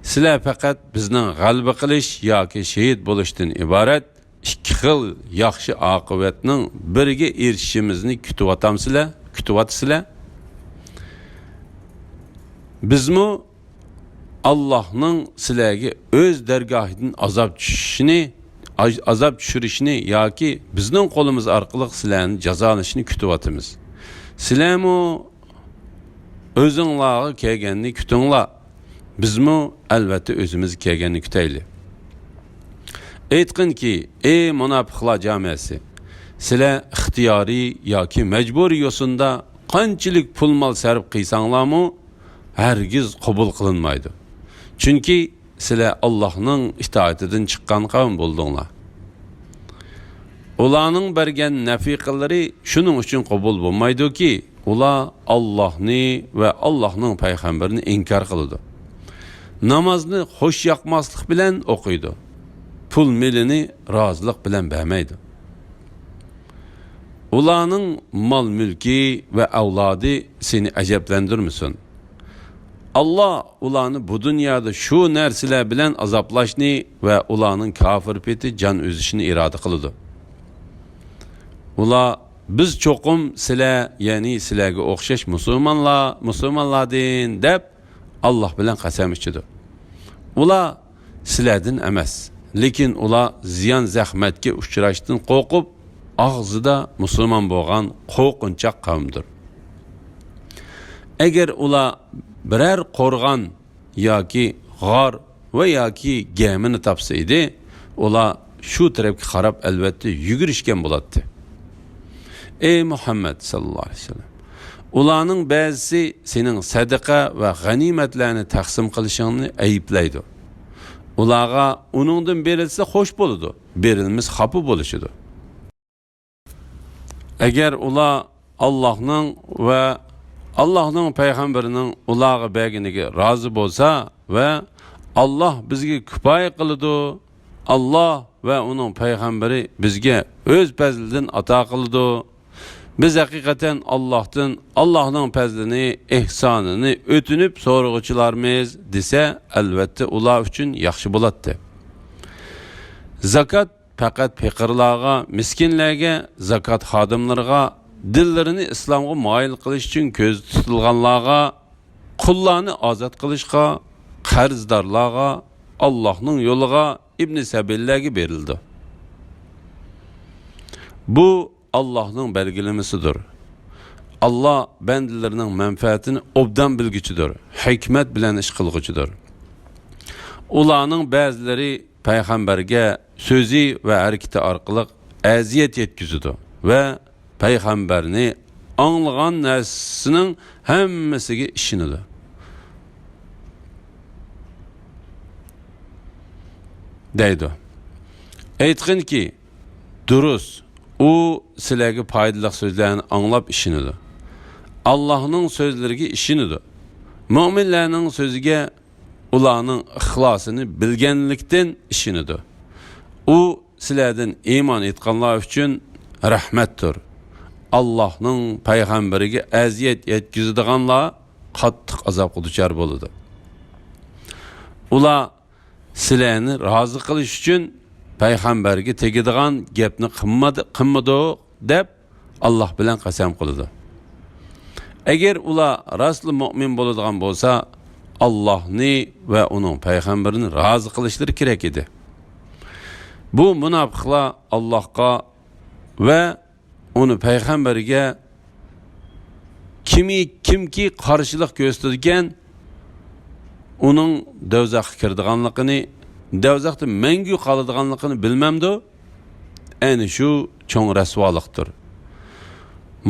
سىلەر پەقەت بىزنىڭ غەلىبە قىلىش ياكى شېھىت بولۇشتىن ئىبارەت ئىككى خىل ياخشى ئاقىۋەتنىڭ بىرىگە ئېرىشىشىمىزنى كۈتۈۋاتامسىلەر، كۈتۈۋاتىسىلەر؟ بىزمۇ ئاللاھنىڭ سىلەرگە ئۆز دەرگاھىدىن ئازاب چۈشۈشىنى، ئاز-، ئازاب چۈشۈرۈشىنى ياكى بىزنىڭ قولىمىز ئارقىلىق سىلەرنى جازالىشىنى كۈتۈۋاتىمىز. سىلەرمۇ ئۆزۈڭلارغا كەلگەننى كۈتۈڭلار. بىزمۇ ئەلۋەتتە ئۆزىمىزگە كەلگەننى كۈتەيلى. ئېيتقىنكى، ئەي مۇناپىقلار جامەسى، سىلەر ئىختىيارىي ياكى مەجبۇرىي يوسۇندا قانچىلىك پۇل-مال سەرپ قىلساڭلارمۇ، ھەرگىز قوبۇل قىلىنمايدۇ. چۈنكى سىلەر ئاللاھنىڭ ئىتائىتىدىن چىققان قەۋم بولدۇڭلار. ئۇلارنىڭ بەرگەن نەپىقىلىرى شۇنىڭ ئۈچۈن قوبۇل بولمايدۇكى، ئۇلار ئاللاھنى ۋە ئاللاھنىڭ پەيغەمبىرىنى ئىنكار قىلىدۇ. نامازنى خۇش ياقماسلىق بىلەن ئوقۇيدۇ. پۇل-مېلىنى رازىلىق بىلەن بەرمەيدۇ. ئۇلارنىڭ مال-مۈلكى ۋە ئەۋلادى سېنى ئەجەبلەندۈرمىسۇن. ئاللاھ ئۇلارنى بۇ دۇنيادا شۇ نەرسىلەر بىلەن ئازابلاشنى ۋە ئۇلارنىڭ كاپىر پېتى جان ئۈزۈشىنى ئىرادە قىلىدۇ. ئۇلار، بىز چوقۇم سىلەر، يەنى سىلەرگە ئوخشاش مۇسۇلمانلار، مۇسۇلمانلاردىن، دەپ ئاللاھ بىلەن قەسەم ئىچىدۇ. ئۇلار سىلەردىن ئەمەس، لېكىن ئۇلار زىيان-زەخمەتكە ئۇچراشتىن قورقۇپ، ئاغزىدا مۇسۇلمان بولغان قورقۇنچاق قەۋمدۇر. ئەگەر ئۇلار بىرەر قورغان ياكى غار ۋە ياكى گەمىنى تاپسا ئىدى، ئۇلار شۇ تەرەپكە قاراپ ئەلۋەتتە يۈگۈرۈشكەن بولاتتى. ئەي مۇھەممەد ساللاللاھۇ ئەلەيھى ۋەسەللەم، ئۇلارنىڭ بەزىسى سېنىڭ سەدىقە ۋە غەنىيمەتلەرنى تەقسىم قىلىشىڭنى ئەيىبلەيدۇ. ئۇلارغا ئۇنىڭدىن بېرىلسە خوش بولىدۇ، بېرىلمىسە خاپا بولۇشىدۇ. ئەگەر ئۇلار ئاللاھنىڭ ۋە ئاللاھنىڭ پەيغەمبىرىنىڭ ئۇلارغا بەرگىنىگە رازى بولسا ۋە ئاللاھ بىزگە كۇپايە قىلىدۇ، ئاللاھ ۋە ئۇنىڭ پەيغەمبىرى بىزگە ئۆز پەزلىدىن ئاتا قىلىدۇ، بىز ھەقىقەتەن ئاللاھتىن ئاللاھنىڭ پەزلىنى، ئېھسانىنى ئۆتۈنۈپ سورىغۇچىلارمىز دېسە، ئەلۋەتتە ئۇلار ئۈچۈن ياخشى بولاتتى. زاكات پەقەت پېقىرلارغا، مىسكىنلەرگە، زاكات خادىملىرىغا، دىللىرىنى ئىسلامغا مايىل قىلىش ئۈچۈن كۆزدە تۇتۇلغانلارغا، قۇللارنى ئازاد قىلىشقا، قەرزدارلارغا، ئاللاھنىڭ يولىغا، ئىبنى سەبىللەرگە بېرىلىدۇ. بۇ ئاللاھنىڭ بەلگىلىمىسىدۇر. ئاللاھ بەندىلىرىنىڭ مەنپەئەتىنى ئوبدان بىلگۈچىدۇر، ھېكمەت بىلەن ئىش قىلغۇچىدۇر. ئۇلارنىڭ بەزىلىرى پەيغەمبەرگە سۆزى ۋە ھەرىكىتى ئارقىلىق ئەزىيەت يەتكۈزىدۇ ۋە پەيغەمبەرنى ئاڭلىغان نەرسىسىنىڭ ھەممىسىگە ئىشىنىدۇ. دەيدۇ. ئېيتقىنكى، دۇرۇس، ئۇ سىلەرگە پايدىلىق سۆزلەرنى ئاڭلاپ ئىشىنىدۇ. ئاللاھنىڭ سۆزلىرىگە ئىشىنىدۇ. مۆمىنلەرنىڭ سۆزىگە ئۇلارنىڭ ئىخلاسىنى بىلگەنلىكتىن ئىشىنىدۇ. ئۇ سىلەردىن ئىمان ئېيتقانلار ئۈچۈن رەھمەتتۇر. ئاللاھنىڭ پەيغەمبىرىگە ئەزىيەت يەتكۈزىدىغانلار قاتتىق ئازابقا دۇچار بولىدۇ. ئۇلار سىلەرنى رازى قىلىش ئۈچۈن پەيغەمبەرگە تېگىدىغان گەپنى قىلمىدى-، قىلمىدۇق دەپ، ئاللاھ بىلەن قەسەم قىلىدۇ. ئەگەر ئۇلار راستلا مۆمىن بولىدىغان بولسا، ئاللاھنى ۋە ئۇنىڭ پەيغەمبىرىنى رازى قىلىشلىرى كېرەك ئىدى. بۇ مۇناپىقلار ئاللاھقا ۋە ئۇنى پەيغەمبەرگە كىمى-، كىمكى قارشىلىق كۆرسىتىدىكەن، ئۇنىڭ دوزاخقا كىرىدىغانلىقىنى، دوزاختا مەڭگۈ قالىدىغانلىقىنى بىلمەمدۇ؟ ئەنە شۇ چوڭ رەسۋالىقتۇر.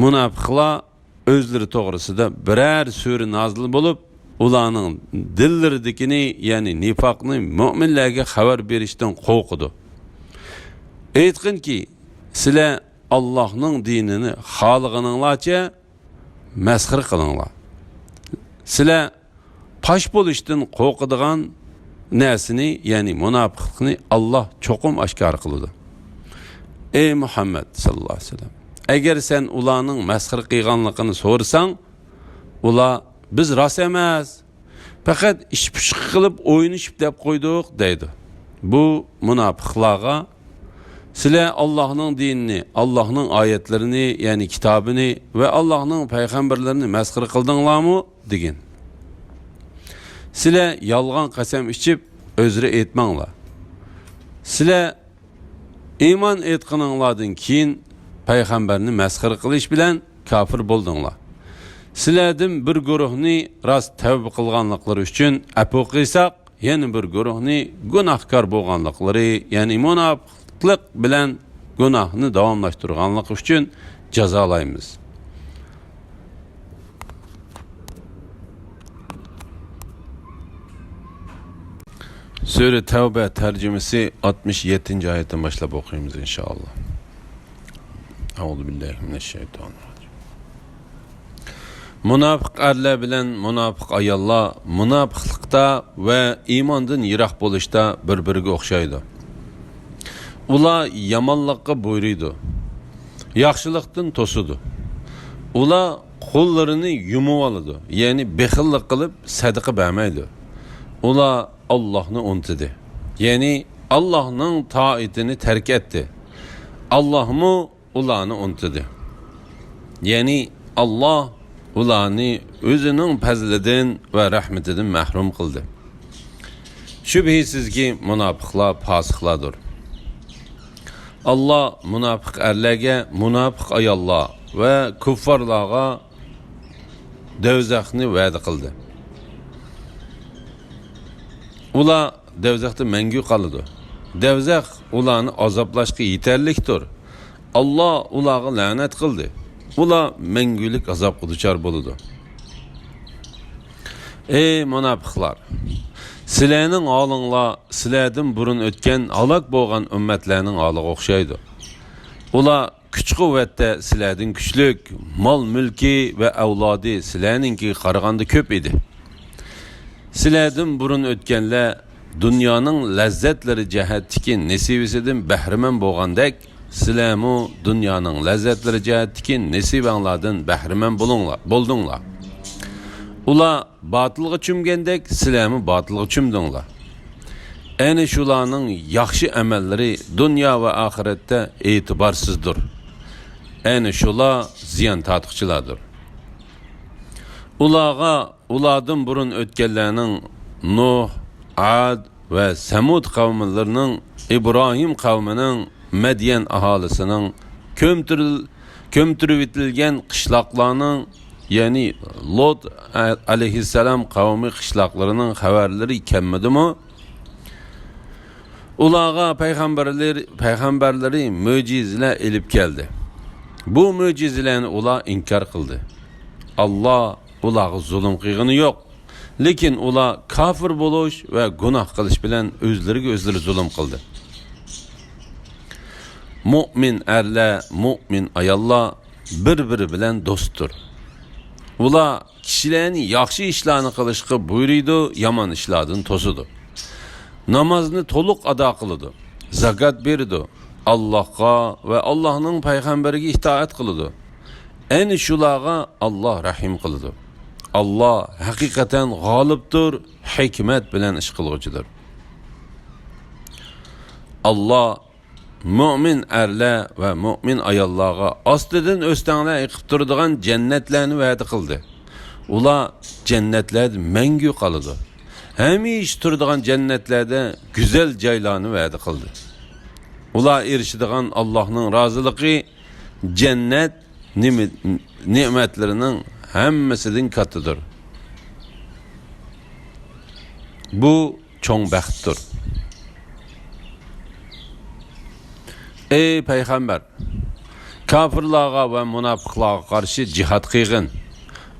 مۇناپىقلار ئۆزلىرى توغرىسىدا بىرەر سۈرە نازىل بولۇپ، ئۇلارنىڭ دىللىرىدىكىنى، يەنى نىفاقنى مۆمىنلەرگە خەۋەر بېرىشتىن قورقىدۇ. ئېيتقىنكى، سىلەر ئاللاھنىڭ دىنىنى خالىغىنىڭلارچە مەسخىرە قىلىڭلار. سىلەر پاش بولۇشتىن قورقىدىغان نەرسىنى، يەنى مۇناپىقلىقنى ئاللاھ چوقۇم ئاشكارا قىلىدۇ. ئەي مۇھەممەد ساللاللاھۇ ئەلەيھى ۋەسەللەم، ئەگەر سەن ئۇلارنىڭ مەسخىرە قىلغانلىقىنى سورىساڭ، ئۇلار، بىز راست ئەمەس، پەقەت ئىچ پۇشۇق قىلىپ ئوينىشىپ دەپ قويدۇق دەيدۇ. بۇ مۇناپىقلارغا، سىلەر ئاللاھنىڭ دىنىنى، ئاللاھنىڭ ئايەتلىرىنى، يەنى كىتابىنى ۋە ئاللاھنىڭ پەيغەمبەرلىرىنى مەسخىرە قىلدىڭلارمۇ؟ دېگىن. سىلەر يالغان قەسەم ئىچىپ ئۆزرە ئېيتماڭلار. سىلەر ئىمان ئېيتقىنىڭلاردىن كېيىن پەيغەمبەرنى مەسخىرە قىلىش بىلەن كاپىر بولدۇڭلار. سىلەردىن بىر گۇرۇھنى راست تەۋبە قىلغانلىقلىرى ئۈچۈن ئەپۇ قىلساق، يەنە بىر گۇرۇھنى گۇناھكار بولغانلىقلىرى، يەنى مۇناپىقلىق بىلەن گۇناھنى داۋاملاشتۇرغانلىقى ئۈچۈن جازالايمىز. سۈرە تەۋبە تەرجىمىسى ئاتمىش يەتتىنچى ئايەتتىن باشلاپ ئوقۇيمىز، ئىنشائاللا. ئەئۇزۇ بىللاھى مىنەششەيتانىررەجىم. مۇناپىق ئەرلەر بىلەن مۇناپىق ئاياللار مۇناپىقلىقتا ۋە ئىماندىن يىراق بولۇشتا بىر-بىرىگە ئوخشايدۇ. ئۇلار يامانلىققا بۇيرۇيدۇ، ياخشىلىقتىن توسىدۇ. ئۇلار قوللىرىنى يۇمۇۋالىدۇ، يەنى بېخىللىق قىلىپ سەدىقە بەرمەيدۇ. ئۇلار ئاللاھنى ئۇنتۇدى، يەنى ئاللاھنىڭ تائىتىنى تەرك ئەتتى. ئاللاھمۇ ئۇلارنى ئۇنتۇدى. يەنى ئاللاھ ئۇلارنى ئۆزىنىڭ پەزلىدىن ۋە رەھمىتىدىن مەھرۇم قىلدى. شۈبھىسىزكى، مۇناپىقلار پاسىقلاردۇر. ئاللا مۇناپىق ئەرلەرگە، مۇناپىق ئاياللار ۋە كۇففارلارغا دوزاخنى ۋەدە قىلدى. ئۇلار دوزاختا مەڭگۈ قالىدۇ. دوزاخ ئۇلارنى ئازابلاشقا يېتەرلىكتۇر. ئاللا ئۇلارغا لەنەت قىلدى. ئۇلار مەڭگۈلۈك ئازابقا دۇچار بولىدۇ. ئەي مۇناپىقلار! سىلەرنىڭ ھالىڭلار سىلەردىن بۇرۇن ئۆتكەن ھالاك بولغان ئۈممەتلەرنىڭ ھالىغا ئوخشايدۇ. ئۇلار كۈچ-قۇۋۋەتتە سىلەردىن كۈچلۈك، مال-مۈلكى ۋە ئەۋلادى سىلەرنىڭكىگە قارىغاندا كۆپ ئىدى. سىلەردىن بۇرۇن ئۆتكەنلەر دۇنيانىڭ لەززەتلىرى جەھەتتىكى نېسىۋىسىدىن بەھرىمەن بولغاندەك، سىلەرمۇ دۇنيانىڭ لەززەتلىرى جەھەتتىكى نېسىۋەڭلاردىن بەھرىمەن بولۇڭلار، بولدۇڭلار. ئۇلار باتىلغا چۆمگەندەك، سىلەرمۇ باتىلغا چۆمدۈڭلار. ئەنە شۇلارنىڭ ياخشى ئەمەللىرى دۇنيا ۋە ئاخىرەتتە ئېتىبارسىزدۇر. ئەنە شۇلار زىيان تارتقۇچىلاردۇر. ئۇلارغا ئۇلاردىن بۇرۇن ئۆتكەنلەرنىڭ نۇھ، ئاد ۋە سەمۇد قەۋملىرىنىڭ، ئىبراھىم قەۋمىنىڭ، مەديەن ئاھالىسىنىڭ، كۆمتۈرۈل-، كۆمتۈرۈۋېتىلگەن قىشلاقلارنىڭ، يەنى لۇت ئە-، ئەلەيھىسسالام قەۋمى قىشلاقلىرىنىڭ خەۋەرلىرى كەلمىدىمۇ؟ ئۇلارغا پەيغەمبەرلىرى، پەيغەمبەرلىرى مۆجىزىلەر ئېلىپ كەلدى. بۇ مۆجىزىلەرنى ئۇلار ئىنكار قىلدى. ئاللا ئۇلارغا زۇلۇم قىلغىنى يوق. لېكىن ئۇلار كاپىر بولۇش ۋە گۇناھ قىلىش بىلەن ئۆزلىرىگە ئۆزلىرى زۇلۇم قىلدى. مۇئمىن ئەرلەر، مۇئمىن ئاياللار بىر-بىرى بىلەن دوستتۇر. ئۇلار كىشىلەرنى ياخشى ئىشلارنى قىلىشقا بۇيرۇيدۇ، يامان ئىشلاردىن توسىدۇ. نامازنى تولۇق ئادا قىلىدۇ، زاكات بېرىدۇ، ئاللاھقا ۋە ئاللاھنىڭ پەيغەمبىرىگە ئىتائەت قىلىدۇ. ئەنە شۇلارغا ئاللا رەھىم قىلىدۇ. ئاللا ھەقىقەتەن غالىبتۇر، ھېكمەت بىلەن ئىش قىلغۇچىدۇر. ئاللا مۆمىن ئەرلەر ۋە مۆمىن ئاياللارغا ئاستىدىن ئۆستەڭلەر ئېقىپ تۇرىدىغان جەننەتلەرنى ۋەدە قىلدى. ئۇلار جەننەتلەردە مەڭگۈ قالىدۇ. ھەمىشە تۇرىدىغان جەننەتلەردە گۈزەل جايلارنى ۋەدە قىلدى. ئۇلار ئېرىشىدىغان ئاللاھنىڭ رازىلىقى، جەننەت نېمە-، نېمەتلىرىنىڭ ھەممىسىدىن كاتتىدۇر. بۇ چوڭ بەختتۇر. ئەي پەيغەمبەر! كاپىرلارغا ۋە مۇناپىقلارغا قارشى جىھاد قىلغىن.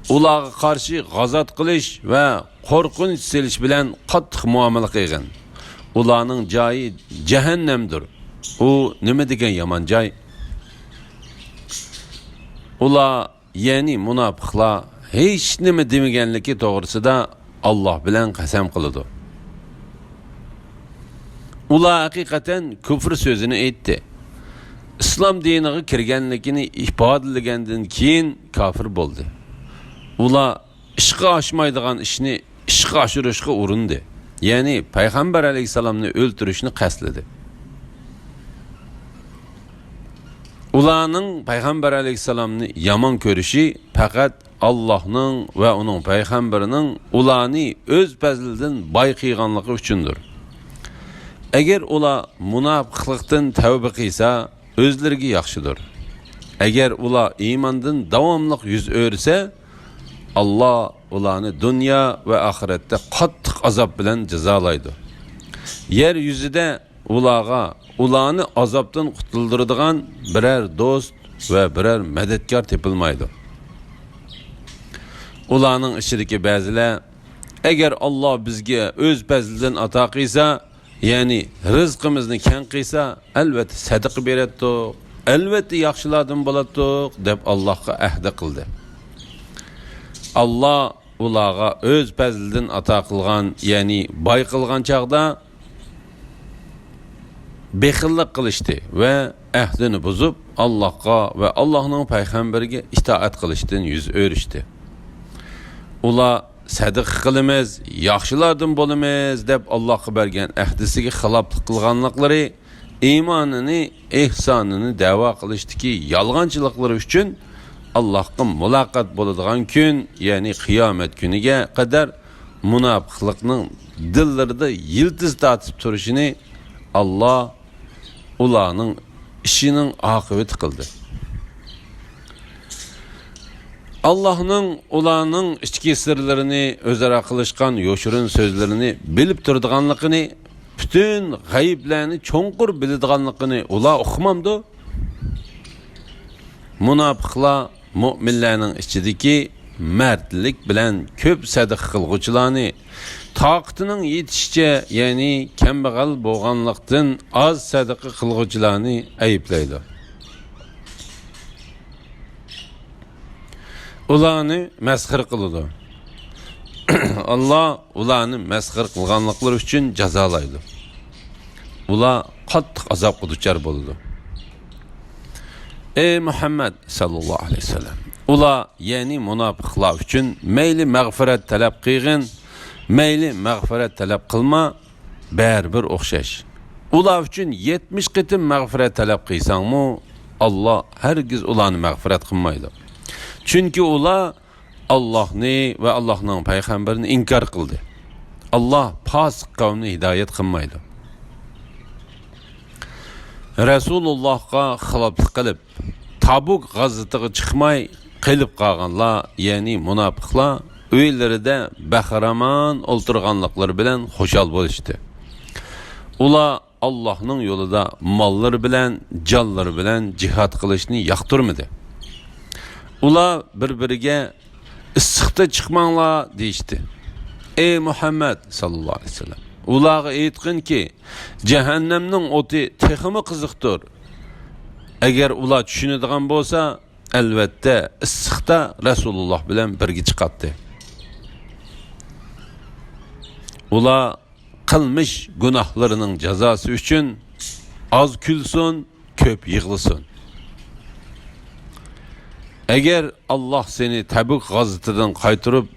ئۇلارغا قارشى غازات قىلىش ۋە قورقۇنچ سېلىش بىلەن قاتتىق مۇئامىلە قىلغىن. ئۇلارنىڭ جايى جەھەننەمدۇر. ئۇ نېمە دېگەن يامان جاي! ئۇلار، يەنى مۇناپىقلار ھېچنېمە دېمىگەنلىكى توغرىسىدا ئاللاھ بىلەن قەسەم قىلىدۇ. ئۇلار ھەقىقەتەن كۇفر سۆزىنى ئېيتتى. ئىسلام دىنىغا كىرگەنلىكىنى ئىپادىلىگەندىن كېيىن كاپىر بولدى. ئۇلار ئىشقا ئاشمايدىغان ئىشنى ئىشقا ئاشۇرۇشقا ئۇرۇندى. يەنى پەيغەمبەر ئەلەيھىسسالامنى ئۆلتۈرۈشنى قەستلىدى. ئۇلارنىڭ پەيغەمبەر ئەلەيھىسسالامنى يامان كۆرۈشى پەقەت ئاللاھنىڭ ۋە ئۇنىڭ پەيغەمبىرىنىڭ ئۇلارنى ئۆز پەزلىدىن باي قىلغانلىقى ئۈچۈندۇر. ئەگەر ئۇلار مۇناپىقلىقتىن تەۋبە قىلسا، ئۆزلىرىگە ياخشىدۇر. ئەگەر ئۇلار ئىماندىن داۋاملىق يۈز ئۆرۈسە، ئاللا ئۇلارنى دۇنيا ۋە ئاخىرەتتە قاتتىق ئازاب بىلەن جازالايدۇ. يەر يۈزىدە ئۇلارغا، ئۇلارنى ئازابتىن قۇتۇلدۇرىدىغان بىرەر دوست ۋە بىرەر مەدەتكار تېپىلمايدۇ. ئۇلارنىڭ ئىچىدىكى بەزىلەر، ئەگەر ئاللا بىزگە ئۆز پەزلىدىن ئاتا قىلسا، يەنى رىزقىمىزنى كەڭ قىلسا، ئەلۋەتتە سەدىقە بېرەتتۇق، ئەلۋەتتە ياخشىلاردىن بولاتتۇق، دەپ ئاللاھقا ئەھدە قىلدى. ئاللا ئۇلارغا ئۆز پەزلىدىن ئاتا قىلغان، يەنى باي قىلغان چاغدا بېخىللىق قىلىشتى ۋە ئەھدىنى بۇزۇپ، ئاللاھقا ۋە ئاللاھنىڭ پەيغەمبىرىگە ئىتائەت قىلىشتىن يۈز ئۆرۈشتى. ئۇلار سەدىقە قىلىمىز، ياخشىلاردىن بولىمىز دەپ ئاللاھقا بەرگەن ئەھدىسىگە خىلاپلىق قىلغانلىقلىرى، ئىمانىنى، ئېھسانىنى دەۋا قىلىشتىكى يالغانچىلىقلىرى ئۈچۈن ئاللاھقا مۇلاقات بولىدىغان كۈن، يەنى قىيامەت كۈنىگە قەدەر مۇناپىقلىقنىڭ دىللىرىدا يىلتىز تارتىپ تۇرۇشىنى ئاللا ئۇلارنىڭ ئىشىنىڭ ئاقىۋىتى قىلدى. ئاللاھنىڭ ئۇلارنىڭ ئىچكى سىرلىرىنى، ئۆزئارا قىلىشقان يوشۇرۇن سۆزلىرىنى بىلىپ تۇرىدىغانلىقىنى، پۈتۈن غەيىبلەرنى چوڭقۇر بىلىدىغانلىقىنى ئۇلار ئۇقمامدۇ؟ مۇناپىقلار مۆمىنلەرنىڭ ئىچىدىكى مەردلىك بىلەن كۆپ سەدىقە قىلغۇچىلارنى، تاقىتىنىڭ يېتىشىچە، يەنى كەمبەغەل بولغانلىقتىن ئاز سەدىقە قىلغۇچىلارنى ئەيىبلەيدۇ. ئۇلارنى مەسخىرە قىلىدۇ. ئاللا ئۇلارنى مەسخىرە قىلغانلىقلىرى ئۈچۈن جازالايدۇ. ئۇلار قاتتىق ئازابقا دۇچار بولىدۇ. ئەي مۇھەممەد ساللاللاھۇ ئەلەيھى ۋەسەللەم، ئۇلار، يەنى مۇناپىقلار ئۈچۈن مەيلى مەغپىرەت تەلەپ قىلغىن، مەيلى مەغپىرەت تەلەپ قىلما، بەرىبىر ئوخشاش. ئۇلار ئۈچۈن يەتمىش قېتىم مەغپىرەت تەلەپ قىلساڭمۇ، ئاللا ھەرگىز ئۇلارنى مەغپىرەت قىلمايدۇ. چۈنكى ئۇلار ئاللاھنى ۋە ئاللاھنىڭ پەيغەمبىرىنى ئىنكار قىلدى. ئاللا پاسىق قەۋمنى ھىدايەت قىلمايدۇ. رەسۇلۇللاھقا خىلاپلىق قىلىپ، تابۇك غازىتىغا چىقماي قېلىپ قالغانلار، يەنى مۇناپىقلار ئۆيلىرىدە بەخىرامان ئولتۇرغانلىقلىرى بىلەن خۇشال بولۇشتى. ئۇلار ئاللاھنىڭ يولىدا ماللىرى بىلەن، جانلىرى بىلەن جىھاد قىلىشنى ياقتۇرمىدى. ئۇلار بىر-بىرىگە، «ئىسسىقتا چىقماڭلار» دېيىشتى. ئەي مۇھەممەد ساللاللاھۇ ئەلەيھى ۋەسەللەم، ئۇلارغا ئېيتقىنكى، جەھەننەمنىڭ ئوتى تېخىمۇ قىزىقتۇر. ئەگەر ئۇلار چۈشىنىدىغان بولسا، ئەلۋەتتە ئىسسىقتا رەسۇلۇللاھ بىلەن بىرگە چىقاتتى. ئۇلار قىلمىش گۇناھلىرىنىڭ جازاسى ئۈچۈن ئاز كۈلسۇن، كۆپ يىغلىسۇن. ئەگەر ئاللاھ سېنى تەبۈك غازىتىدىن قايتۇرۇپ،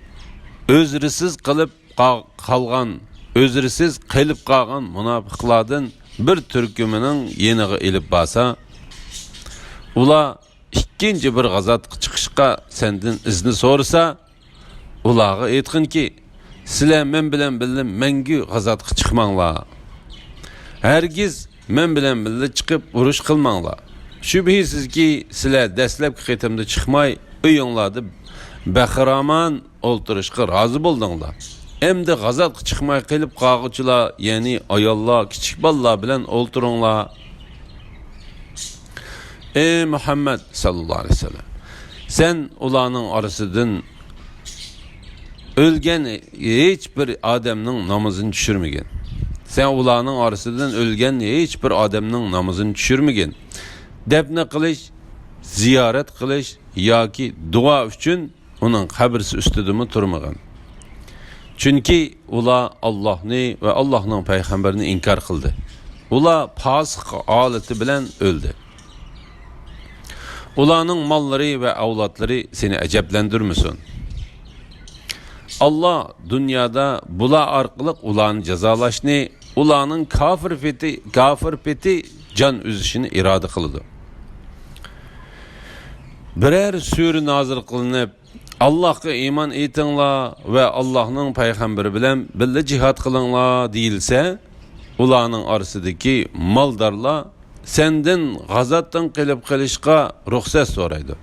ئۆزرىسىز قېلىپ قا-، قالغان، ئۆزرىسىز قېلىپ قالغان مۇناپىقلاردىن بىر تۈركۈمىنىڭ يېنىغا ئېلىپ بارسا، ئۇلار ئىككىنچى بىر غازاتقا چىقىشقا سەندىن ئىزنى سورىسا، ئۇلارغا ئېيتقىنكى، سىلەر مەن بىلەن بىللە مەڭگۈ غازاتقا چىقماڭلار. ھەرگىز مەن بىلەن بىللە چىقىپ ئۇرۇش قىلماڭلار. شۈبھىسىزكى، سىلەر دەسلەپكى قېتىمدا چىقماي، ئۆيۈڭلاردا بەخىرامان ئولتۇرۇشقا رازى بولدۇڭلار. ئەمدى غازاتقا چىقماي قېلىپ قالغۇچىلار، يەنى ئاياللار، كىچىك بالىلار بىلەن ئولتۇرۇڭلار. ئەي مۇھەممەد ساللاللاھۇ ئەلەيھى ۋەسەللەم، سەن ئۇلارنىڭ ئارىسىدىن ئۆلگەن ھېچ بىر ئادەمنىڭ نامىزىنى چۈشۈرمىگىن. سەن ئۇلارنىڭ ئارىسىدىن ئۆلگەن ھېچ بىر ئادەمنىڭ نامىزىنى چۈشۈرمىگىن. دەپنە قىلىش، زىيارەت قىلىش ياكى دۇئا ئۈچۈن ئۇنىڭ قەبرىسى ئۈستىدىمۇ تۇرمىغىن. چۈنكى ئۇلار ئاللاھنى ۋە ئاللاھنىڭ پەيغەمبىرىنى ئىنكار قىلدى. ئۇلار پاسىق ھالىتى بىلەن ئۆلدى. ئۇلارنىڭ ماللىرى ۋە ئەۋلادلىرى سېنى ئەجەبلەندۈرمىسۇن. ئاللا دۇنيادا بۇلار ئارقىلىق ئۇلارنى جازالاشنى، ئۇلارنىڭ كاپىر پېتى، كاپىر پېتى جان ئۈزۈشىنى ئىرادە قىلىدۇ. بىرەر سۈرە نازىل قىلىنىپ، «ئاللاھقا ئىمان ئېيتىڭلار ۋە ئاللاھنىڭ پەيغەمبىرى بىلەن بىللە جىھاد قىلىڭلار» دېيىلسە، ئۇلارنىڭ ئارىسىدىكى مالدارلار سەندىن غازاتتىن قېلىپ قېلىشقا رۇخسەت سورايدۇ.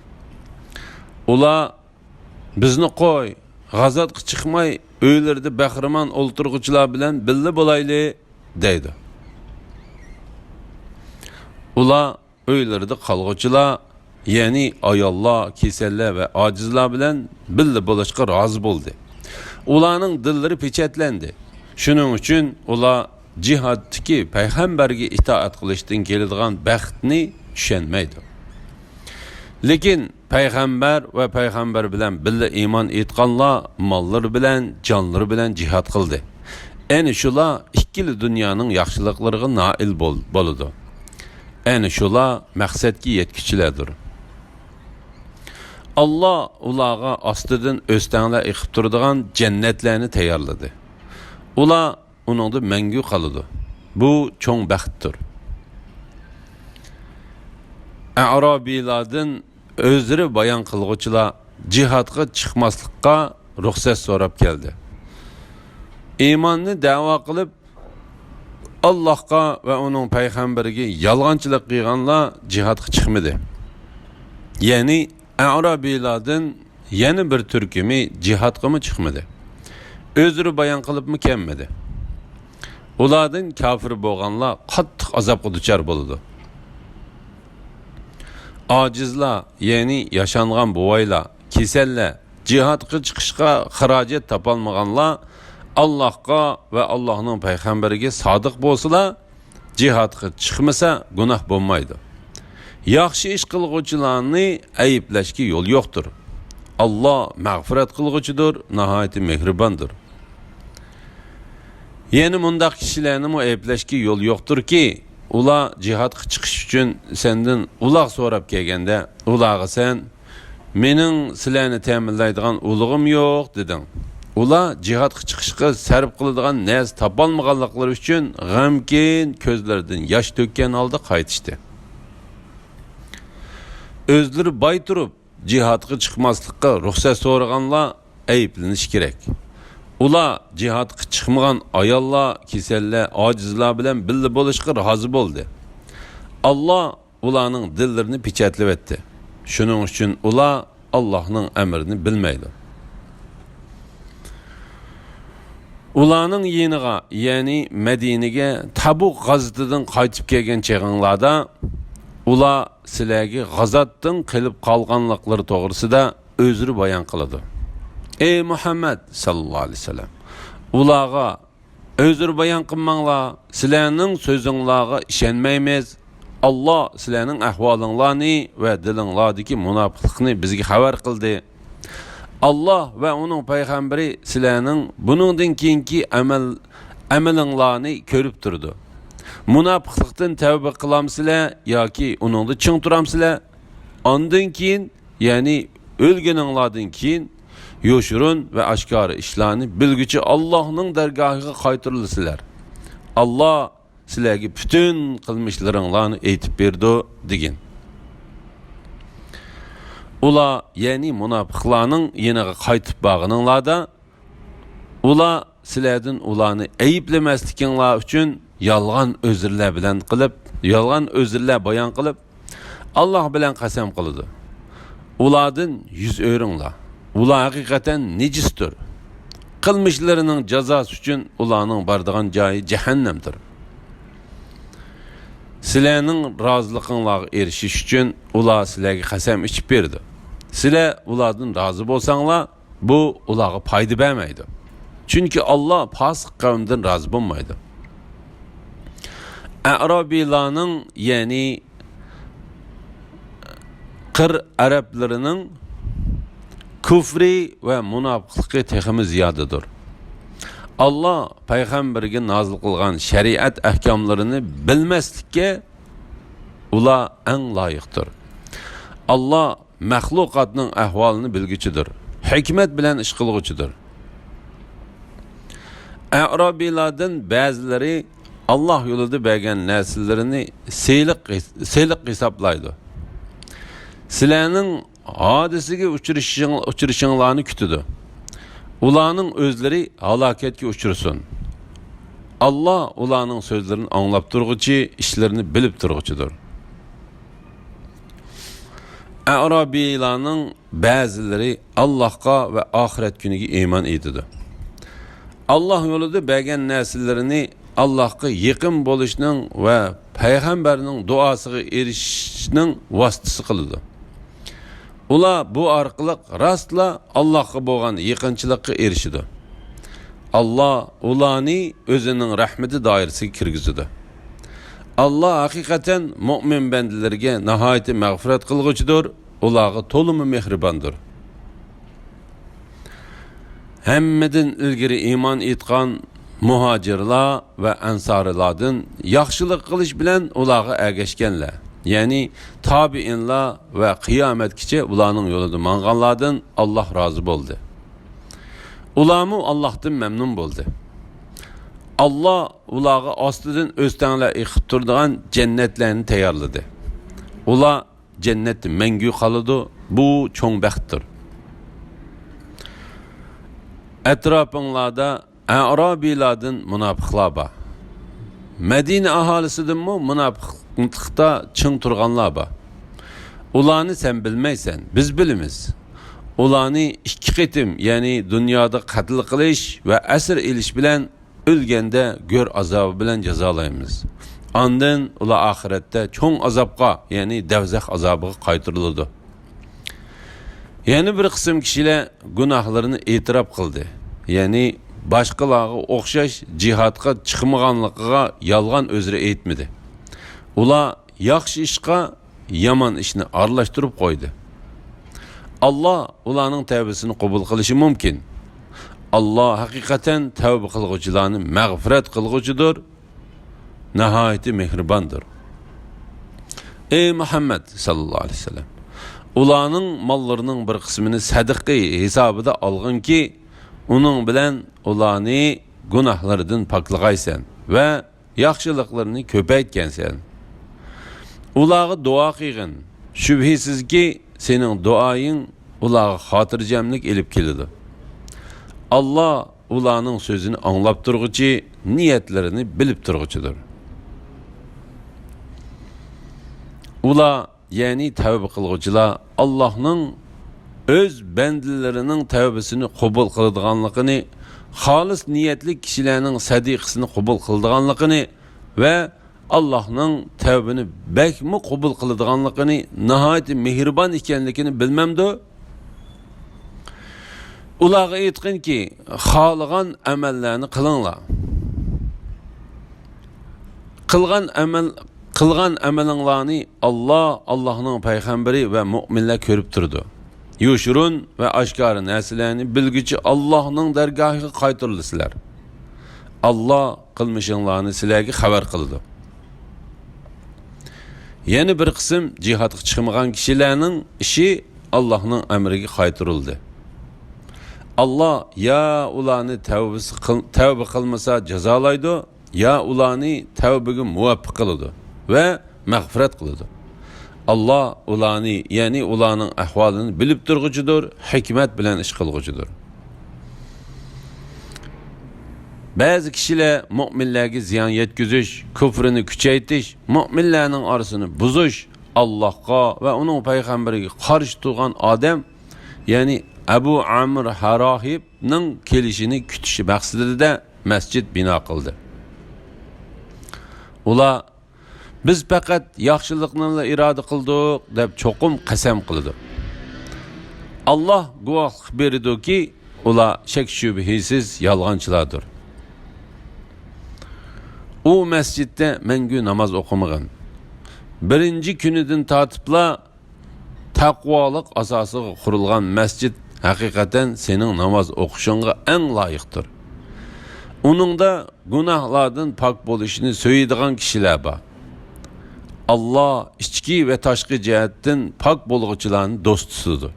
ئۇلار، «بىزنى قوي، غازاتقا چىقماي، ئۆيلىرىدە بەخىرامان ئولتۇرغۇچىلار بىلەن بىللە بولايلى» دەيدۇ. ئۇلار ئۆيلىرىدە قالغۇچىلار، يەنى ئاياللار، كېسەللەر ۋە ئاجىزلار بىلەن بىللە بولۇشقا رازى بولدى. ئۇلارنىڭ دىللىرى پېچەتلەندى. شۇنىڭ ئۈچۈن ئۇلار جىھادتىكى پەيغەمبەرگە ئىتائەت قىلىشتىن كېلىدىغان بەختنى چۈشەنمەيدۇ. لېكىن پەيغەمبەر ۋە پەيغەمبەر بىلەن بىللە ئىمان ئېيتقانلار ماللىرى بىلەن، جانلىرى بىلەن جىھاد قىلدى. ئەنە شۇلار ئىككىلا دۇنيانىڭ ياخشىلىقلىرىغا نائىل بول-، بولىدۇ. ئەنە شۇلار مەقسەتكە يەتكۈچىلەردۇر. ئاللا ئۇلارغا ئاستىدىن ئۆستەڭلەر ئېقىپ تۇرىدىغان جەننەتلەرنى تەييارلىدى. ئۇلار ئۇنىڭدا مەڭگۈ قالىدۇ. بۇ چوڭ بەختتۇر. ئەرابىيلاردىن ئۆزلىرى بايان قىلغۇچىلار جىھادقا چىقماسلىققا رۇخسەت سوراپ كەلدى. ئىماننى دەۋا قىلىپ، ئاللاھقا ۋە ئۇنىڭ پەيغەمبىرىگە يالغانچىلىق قىلغانلار جىھادقا چىقمىدى. يەنى ئەرابىيلاردىن يەنە بىر تۈركۈمى جىھادقىمۇ چىقمىدى. ئۆزرە بايان قىلىپمۇ كەلمىدى. ئۇلاردىن كاپىر بولغانلار قاتتىق ئازابقا دۇچار بولىدۇ. ئاجىزلار، يەنى ياشانغان بوۋايلار، كېسەللەر، جىھادقا چىقىشقا خىراجەت تاپالمىغانلار ئاللاھقا ۋە ئاللاھنىڭ پەيغەمبىرىگە سادىق بولسىلا، جىھادقا چىقمىسا گۇناھ بولمايدۇ. ياخشى ئىش قىلغۇچىلارنى ئەيىبلەشكە يول يوقتۇر. ئاللا مەغپىرەت قىلغۇچىدۇر، ناھايىتى مېھرىباندۇر. يەنە مۇنداق كىشىلەرنىمۇ ئەيىبلەشكە يول يوقتۇركى، ئۇلار جىھادقا چىقىش ئۈچۈن سەندىن ئۇلاغ سوراپ كەلگەندە، ئۇلارغا سەن، مېنىڭ سىلەرنى تەمىنلەيدىغان ئۇلىغىم يوق، دېدىڭ. ئۇلار جىھادقا چىقىشقا سەرپ قىلىدىغان نەرسە تاپالمىغانلىقلىرى ئۈچۈن غەمكىن كۆزلىرىدىن ياش تۆككەن ھالدا قايتىشتى. ئۆزلىرى باي تۇرۇپ، جىھادقا چىقماسلىققا رۇخسەت سورىغانلار ئەيىبلىنىشى كېرەك. ئۇلار جىھادقا چىقمىغان ئاياللار، كېسەللەر، ئاجىزلار بىلەن بىللە بولۇشقا رازى بولدى. ئاللا ئۇلارنىڭ دىللىرىنى پېچەتلىۋەتتى. شۇنىڭ ئۈچۈن ئۇلار ئاللاھنىڭ ئەمرىنى بىلمەيدۇ. ئۇلارنىڭ يېنىغا، يەنى مەدىنىگە تەبۇك غازىتىدىن قايتىپ كەلگەن چېغىڭلاردا، ئۇلار سىلەرگە غازاتتىن قېلىپ قالغانلىقلىرى توغرىسىدا ئۆزرە بايان قىلىدۇ. ئەي مۇھەممەد ساللاللاھۇ ئەلەيھى ۋەسەللەم، ئۇلارغا ئۆزرە بايان قىلماڭلار، سىلەرنىڭ سۆزۈڭلارغا ئىشەنمەيمىز. ئاللا سىلەرنىڭ ئەھۋالىڭلارنى ۋە دىلىڭلاردىكى مۇناپىقلىقنى بىزگە خەۋەر قىلدى. ئاللا ۋە ئۇنىڭ پەيغەمبىرى سىلەرنىڭ بۇنىڭدىن كېيىنكى ئەمەل، ئەمىلىڭلارنى كۆرۈپ تۇرىدۇ. مۇناپىقلىقتىن تەۋبە قىلامسىلەر ياكى ئۇنىڭدا چىڭ تۇرامسىلەر؟ ئاندىن كېيىن، يەنى ئۆلگىنىڭلاردىن كېيىن يوشۇرۇن ۋە ئاشكارا ئىشلارنى بىلگۈچى ئاللاھنىڭ دەرگاھىغا قايتۇرۇلىسىلەر. ئاللا سىلەرگە پۈتۈن قىلمىشلىرىڭلارنى ئېيتىپ بېرىدۇ، دېگىن. ئۇلار، يەنى مۇناپىقلارنىڭ يېنىغا قايتىپ بارغىنىڭلاردا، ئۇلار سىلەردىن ئۇلارنى ئەيىبلىمەسلىكىڭلار ئۈچۈن يالغان ئۆزرىلەر بىلەن قىلىپ، يالغان ئۆزرىلەر بايان قىلىپ، ئاللاھ بىلەن قەسەم قىلىدۇ. ئۇلاردىن يۈز ئۆرۈڭلار. ئۇلار ھەقىقەتەن نىجىستۇر. قىلمىشلىرىنىڭ جازاسى ئۈچۈن ئۇلارنىڭ بارىدىغان جايى جەھەننەمدۇر. سىلەرنىڭ رازىلىقىڭلارغا ئېرىشىش ئۈچۈن ئۇلار سىلەرگە قەسەم ئىچىپ بېرىدۇ. سىلەر ئۇلاردىن رازى بولساڭلار، بۇ ئۇلارغا پايدا بەرمەيدۇ. چۈنكى ئاللاھ پاسىق قەۋمدىن رازى بولمايدۇ. ئەرابىيلارنىڭ، يەنى قىر ئەرەبلىرىنىڭ كۇفرى ۋە مۇناپىقلىقى تېخىمۇ زىيادىدۇر. ئاللاھ پەيغەمبىرىگە نازىل قىلغان شەرىئەت ئەھكاملىرىنى بىلمەسلىككە ئۇلار ئەڭ لايىقتۇر. ئاللاھ مەخلۇقاتنىڭ ئەھۋالىنى بىلگۈچىدۇر، ھېكمەت بىلەن ئىش قىلغۇچىدۇر. ئەرابىيلاردىن بەزىلىرى ئاللاھ يولىدا بەرگەن نەرسىلىرىنى سېلىق، سېلىق ھېسابلايدۇ. سىلەرنىڭ ھادىسىگە ئۇچرىشىشىڭ-، ئۇچرىشىڭلارنى كۈتىدۇ. ئۇلارنىڭ ئۆزلىرى ھالاكەتكە ئۇچرىسۇن. ئاللاھ ئۇلارنىڭ سۆزلىرىنى ئاڭلاپ تۇرغۇچى، ئىشلىرىنى بىلىپ تۇرغۇچىدۇر. ئەرابىيلارنىڭ بەزىلىرى ئاللاھقا ۋە ئاخىرەت كۈنىگە ئىمان ئېيتىدۇ. ئاللاھ يولىدا بەرگەن نەرسىلىرىنى ئاللاھقا يېقىن بولۇشنىڭ ۋە پەيغەمبەرنىڭ دۇئاسىغا ئېرىشىشنىڭ ۋاسىتىسى قىلىدۇ. ئۇلار بۇ ئارقىلىق راستلا ئاللاھقا بولغان يېقىنچىلىققا ئېرىشىدۇ. ئاللاھ ئۇلارنى ئۆزىنىڭ رەھمىتى دائىرىسىگە كىرگۈزىدۇ. ئاللاھ ھەقىقەتەن مۆمىن بەندىلىرىگە ناھايىتى مەغپىرەت قىلغۇچىدۇر، ئۇلارغا تولىمۇ مېھرىباندۇر. ھەممىدىن ئىلگىرى ئىمان ئېيتقان مۇھاجىرلار ۋە ئەنسارىلاردىن ياخشىلىق قىلىش بىلەن ئۇلارغا ئەگەشكەنلەر، يەنى تابىئىنلار ۋە قىيامەتكىچە ئۇلارنىڭ يولىدا ماڭغانلاردىن ئاللاھ رازى بولدى. ئۇلارمۇ ئاللاھتىن مەمنۇن بولدى. ئاللاھ ئۇلارغا ئاستىدىن ئۆستەڭلەر ئېقىپ تۇرىدىغان جەننەتلەرنى تەييارلىدى. ئۇلار جەننەتتە مەڭگۈ قالىدۇ. بۇ چوڭ بەختتۇر. ئەتراپىڭلاردا ئەرابىيلاردىن مۇناپىقلار بار. مەدىنە ئاھالىسىدىنمۇ مۇناپىقلىقتا چىڭ تۇرغانلار بار. ئۇلارنى سەن بىلمەيسەن، بىز بىلىمىز. ئۇلارنى ئىككى قېتىم، يەنى دۇنيادا قەتل قىلىش ۋە ئەسىر ئېلىش بىلەن، ئۆلگەندە گۆر ئازابى بىلەن جازالايمىز. ئاندىن ئۇلار ئاخىرەتتە چوڭ ئازابقا، يەنى دەۋزەخ ئازابىغا قايتۇرۇلىدۇ. يەنە بىر قىسىم كىشىلەر گۇناھلىرىنى ئېتىراپ قىلدى، يەنى باشقىلارغا ئوخشاش جىھادقا چىقمىغانلىقىغا يالغان ئۆزرە ئېيتمىدى. ئۇلار ياخشى ئىشقا يامان ئىشنى ئارىلاشتۇرۇپ قويدى. ئاللا ئۇلارنىڭ تەۋبىسىنى قوبۇل قىلىشى مۇمكىن. ئاللا ھەقىقەتەن تەۋبە قىلغۇچىلارنى مەغپىرەت قىلغۇچىدۇر، ناھايىتى مېھرىباندۇر. ئەي مۇھەممەد ساللاللاھۇ ئەلەيھى ۋەسەللەم، ئۇلارنىڭ ماللىرىنىڭ بىر قىسمىنى سەدىقە ھېسابىدا ئالغىنكى، ئۇنىڭ بىلەن ئۇلارنى گۇناھلىرىدىن پاكلىغايسەن ۋە ياخشىلىقلىرىنى كۆپەيتكەنسەن. ئۇلارغا دۇئا قىلغىن. شۈبھىسىزكى، سېنىڭ دۇئايىڭ ئۇلارغا خاتىرجەملىك ئېلىپ كېلىدۇ. ئاللا ئۇلارنىڭ سۆزىنى ئاڭلاپ تۇرغۇچى، نىيەتلىرىنى بىلىپ تۇرغۇچىدۇر. ئۇلار، يەنى تەۋبە قىلغۇچىلار، ئاللاھنىڭ ئۆز بەندىلىرىنىڭ تەۋبىسىنى قوبۇل قىلىدىغانلىقىنى، خالىس نىيەتلىك كىشىلەرنىڭ سەدىقىسىنى قوبۇل قىلىدىغانلىقىنى ۋە ئاللاھنىڭ تەۋبىنى بەكمۇ قوبۇل قىلىدىغانلىقىنى، ناھايىتى مېھرىبان ئىكەنلىكىنى بىلمەمدۇ؟ ئۇلارغا ئېيتقىنكى، خالىغان ئەمەللەرنى قىلىڭلار. قىلغان ئەمەل، قىلغان ئەمىلىڭلارنى ئاللا، ئاللاھنىڭ پەيغەمبىرى ۋە مۆمىنلەر كۆرۈپ تۇرىدۇ. يوشۇرۇن ۋە ئاشكارا نەرسىلەرنى بىلگۈچى ئاللاھنىڭ دەرگاھىغا قايتۇرۇلىسىلەر. ئاللا قىلمىشىڭلارنى سىلەرگە خەۋەر قىلىدۇ. يەنە بىر قىسىم جىھادقا چىقمىغان كىشىلەرنىڭ ئىشى ئاللاھنىڭ ئەمرىگە قايتۇرۇلدى. ئاللا يا ئۇلارنى تەۋبىسى قىل-، تەۋبە قىلمىسا جازالايدۇ، يا ئۇلارنى تەۋبىگە مۇۋەپپەق قىلىدۇ ۋە مەغپىرەت قىلىدۇ. ئاللا ئۇلارنى، يەنى ئۇلارنىڭ ئەھۋالىنى بىلىپ تۇرغۇچىدۇر، ھېكمەت بىلەن ئىش قىلغۇچىدۇر. بەزى كىشىلەر مۆمىنلەرگە زىيان يەتكۈزۈش، كۇفرىنى كۈچەيتىش، مۆمىنلەرنىڭ ئارىسىنى بۇزۇش، ئاللاھقا ۋە ئۇنىڭ پەيغەمبىرىگە قارشى تۇرغان ئادەم، يەنى ئەبۇ ئامىر ھاراھىبنىڭ كېلىشىنى كۈتۈش مەقسىتىدە مەسچىت بىنا قىلدى. ئۇلار، بىز پەقەت ياخشىلىقنىلا ئىرادە قىلدۇق، دەپ چوقۇم قەسەم قىلىدۇ. ئاللا گۇۋاھلىق بېرىدۇكى، ئۇلار شەك-شۈبھىسىز يالغانچىلاردۇر. ئۇ مەسچىتتە مەڭگۈ ناماز ئوقۇمىغىن. بىرىنچى كۈنىدىن تارتىپلا تەقۋالىق ئاساسىغا قۇرۇلغان مەسچىت ھەقىقەتەن سېنىڭ ناماز ئوقۇشۇڭغا ئەڭ لايىقتۇر. ئۇنىڭدا گۇناھلاردىن پاك بولۇشنى سۆيىدىغان كىشىلەر بار. ئاللا ئىچكى ۋە تاشقى جەھەتتىن پاك بولغۇچىلارنى دوست تۇتىدۇ.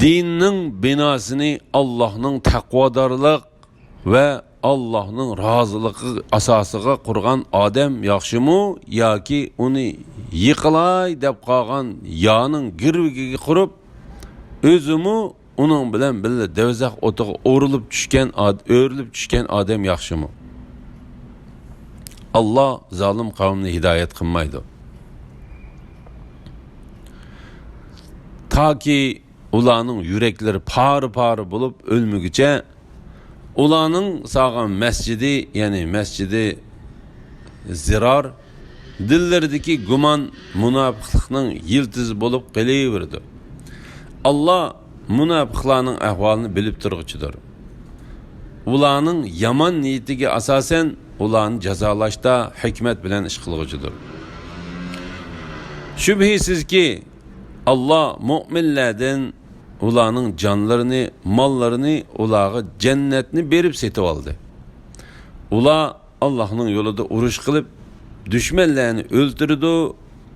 دىننىڭ بىناسىنى ئاللاھنىڭ تەقۋادارلىق ۋە ئاللاھنىڭ رازىلىقى ئاساسىغا قۇرغان ئادەم ياخشىمۇ ياكى ئۇنى يىقىلاي دەپ قالغان يارنىڭ گىرۋىكىگە قۇرۇپ، ئۆزىمۇ ئۇنىڭ بىلەن بىللە دەۋزەخ ئوتىغا ئورۇلۇپ چۈشكەن ئاد-، ئۆرۈلۈپ چۈشكەن ئادەم ياخشىمۇ؟ ئاللا زالىم قەۋمنى ھىدايەت قىلمايدۇ. تاكى ئۇلارنىڭ يۈرەكلىرى پارە-پارە بولۇپ ئۆلمىگۈچە، ئۇلارنىڭ سالغان مەسچىدى، يەنى مەسچىدى زىرار، دىللىرىدىكى گۇمان مۇناپىقلىقنىڭ يىلتىزى بولۇپ قېلىۋېرىدۇ. ئاللا مۇناپىقلارنىڭ ئەھۋالىنى بىلىپ تۇرغۇچىدۇر. ئۇلارنىڭ يامان نىيىتىگە ئاساسەن، ئۇلارنى جازالاشتا ھېكمەت بىلەن ئىش قىلغۇچىدۇر. شۈبھىسىزكى، ئاللا مۆمىنلەردىن ئۇلارنىڭ جانلىرىنى، ماللىرىنى ئۇلارغا جەننەتنى بېرىپ سېتىۋالدى. ئۇلار ئاللاھنىڭ يولىدا ئۇرۇش قىلىپ، دۈشمەنلەرنى ئۆلتۈرىدۇ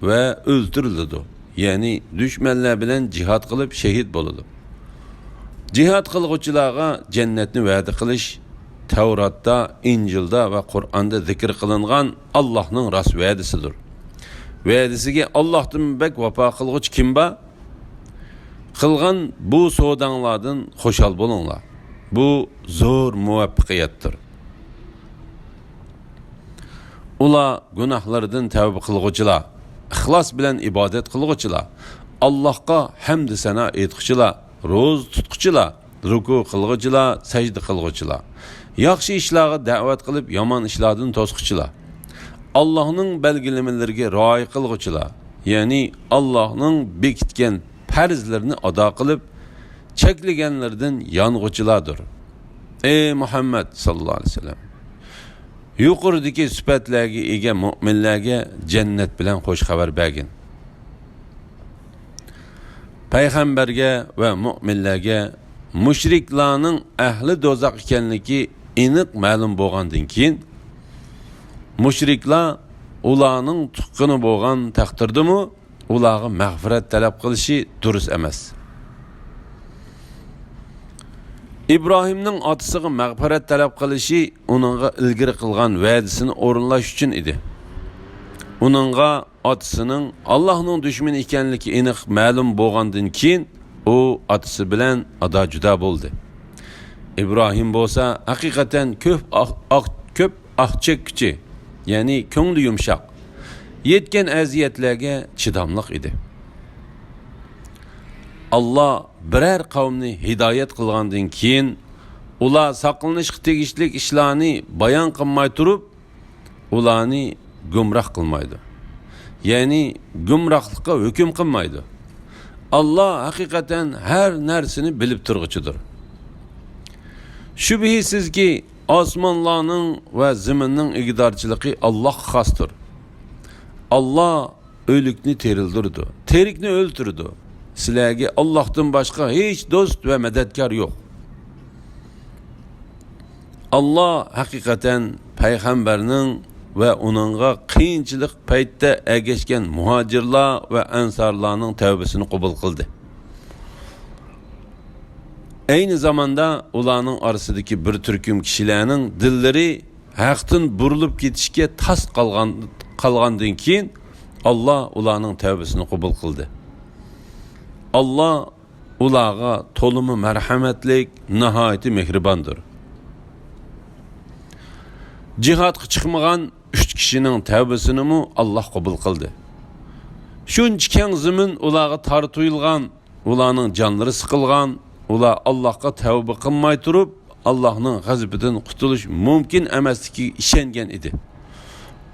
ۋە ئۆلتۈرۈلىدۇ. يەنى دۈشمەنلەر بىلەن جىھاد قىلىپ شېھىت بولىدۇ. جىھاد قىلغۇچىلارغا جەننەتنى ۋەدە قىلىش تەۋراتتا، ئىنجىلدا ۋە قۇرئاندا زىكىر قىلىنغان ئاللاھنىڭ راست ۋەدىسىدۇر. ۋەدىسىگە ئاللاھتىن بەك ۋاپا قىلغۇچى كىم بار؟ قىلغان بۇ سوداڭلاردىن خۇشال بولۇڭلار. بۇ زور مۇۋەپپەقىيەتتۇر. ئۇلار گۇناھلىرىدىن تەۋبە قىلغۇچىلار، ئىخلاس بىلەن ئىبادەت قىلغۇچىلار، ئاللاھقا ھەمدۇ سانا ئېيتقۇچىلار، روزا تۇتقۇچىلار، رۇكۇ قىلغۇچىلار، سەجدە قىلغۇچىلار، ياخشى ئىشلارغا دەۋەت قىلىپ، يامان ئىشلاردىن توسقۇچىلار، ئاللاھنىڭ بەلگىلىمىلىرىگە رىئايە قىلغۇچىلار، يەنى ئاللاھنىڭ بېكىتكەن پەرزلىرىنى ئادا قىلىپ، چەكلىگەنلىرىدىن يانغۇچىلاردۇر. ئەي مۇھەممەد ساللاللاھۇ ئەلەيھى ۋەسەللەم! يۇقىرىدىكى سۈپەتلەرگە ئىگە مۆمىنلەرگە جەننەت بىلەن خۇش خەۋەر بەرگىن. پەيغەمبەرگە ۋە مۆمىنلەرگە مۇشرىكلارنىڭ ئەھلى دوزاخ ئىكەنلىكى ئېنىق مەلۇم بولغاندىن كېيىن، مۇشرىكلار ئۇلارنىڭ تۇغقىنى بولغان تەقدىردىمۇ، ئۇلارغا مەغپىرەت تەلەپ قىلىشى دۇرۇس ئەمەس. ئىبراھىمنىڭ ئاتىسىغا مەغپىرەت تەلەپ قىلىشى ئۇنىڭغا ئىلگىرى قىلغان ۋەدىسىنى ئورۇنلاش ئۈچۈن ئىدى. ئۇنىڭغا ئاتىسىنىڭ ئاللاھنىڭ دۈشمىنى ئىكەنلىكى ئېنىق مەلۇم بولغاندىن كېيىن، ئۇ ئاتىسى بىلەن ئادا-جۇدا بولدى. ئىبراھىم بولسا ھەقىقەتەن كۆپ ئاق، ئاق، كۆپ ئاھ چەككۈچى، يەنى كۆڭلى يۇمشاق، يەتكەن ئەزىيەتلەرگە چىداملىق ئىدى. ئاللا بىرەر قەۋمنى ھىدايەت قىلغاندىن كېيىن، ئۇلار ساقلىنىشقا تېگىشلىك ئىشلارنى بايان قىلماي تۇرۇپ، ئۇلارنى گۇمراھ قىلمايدۇ. يەنى گۇمراھلىققا ھۆكۈم قىلمايدۇ. ئاللا ھەقىقەتەن ھەر نەرسىنى بىلىپ تۇرغۇچىدۇر. شۈبھىسىزكى، ئاسمانلارنىڭ ۋە زېمىننىڭ ئىگىدارچىلىقى ئاللاغا خاستۇر. ئاللا ئۆلۈكنى تىرىلدۈرىدۇ، تىرىكنى ئۆلتۈرىدۇ. سىلەرگە ئاللاھتىن باشقا ھېچ دوست ۋە مەدەتكار يوق. ئاللا ھەقىقەتەن پەيغەمبەرنىڭ ۋە ئۇنىڭغا قىيىنچىلىق پەيتتە ئەگەشكەن مۇھاجىرلار ۋە ئەنسارلارنىڭ تەۋبىسىنى قوبۇل قىلدى. ئەينى زاماندا ئۇلارنىڭ ئارىسىدىكى بىر تۈركۈم كىشىلەرنىڭ دىللىرى ھەقتىن بۇرۇلۇپ كېتىشكە تاس قالغان، قالغاندىن كېيىن، ئاللا ئۇلارنىڭ تەۋبىسىنى قوبۇل قىلدى. ئاللا ئۇلارغا تولىمۇ مەرھەمەتلىك، ناھايىتى مېھرىباندۇر. جىھادقا چىقمىغان ئۈچ كىشىنىڭ تەۋبىسىنىمۇ ئاللا قوبۇل قىلدى. شۇنچە كەڭ زېمىن ئۇلارغا تار تۇيۇلغان، ئۇلارنىڭ جانلىرى سىقىلغان، ئۇلار ئاللاھقا تەۋبە قىلماي تۇرۇپ، ئاللاھنىڭ غەزىپىدىن قۇتۇلۇش مۇمكىن ئەمەسلىكىگە ئىشەنگەن ئىدى.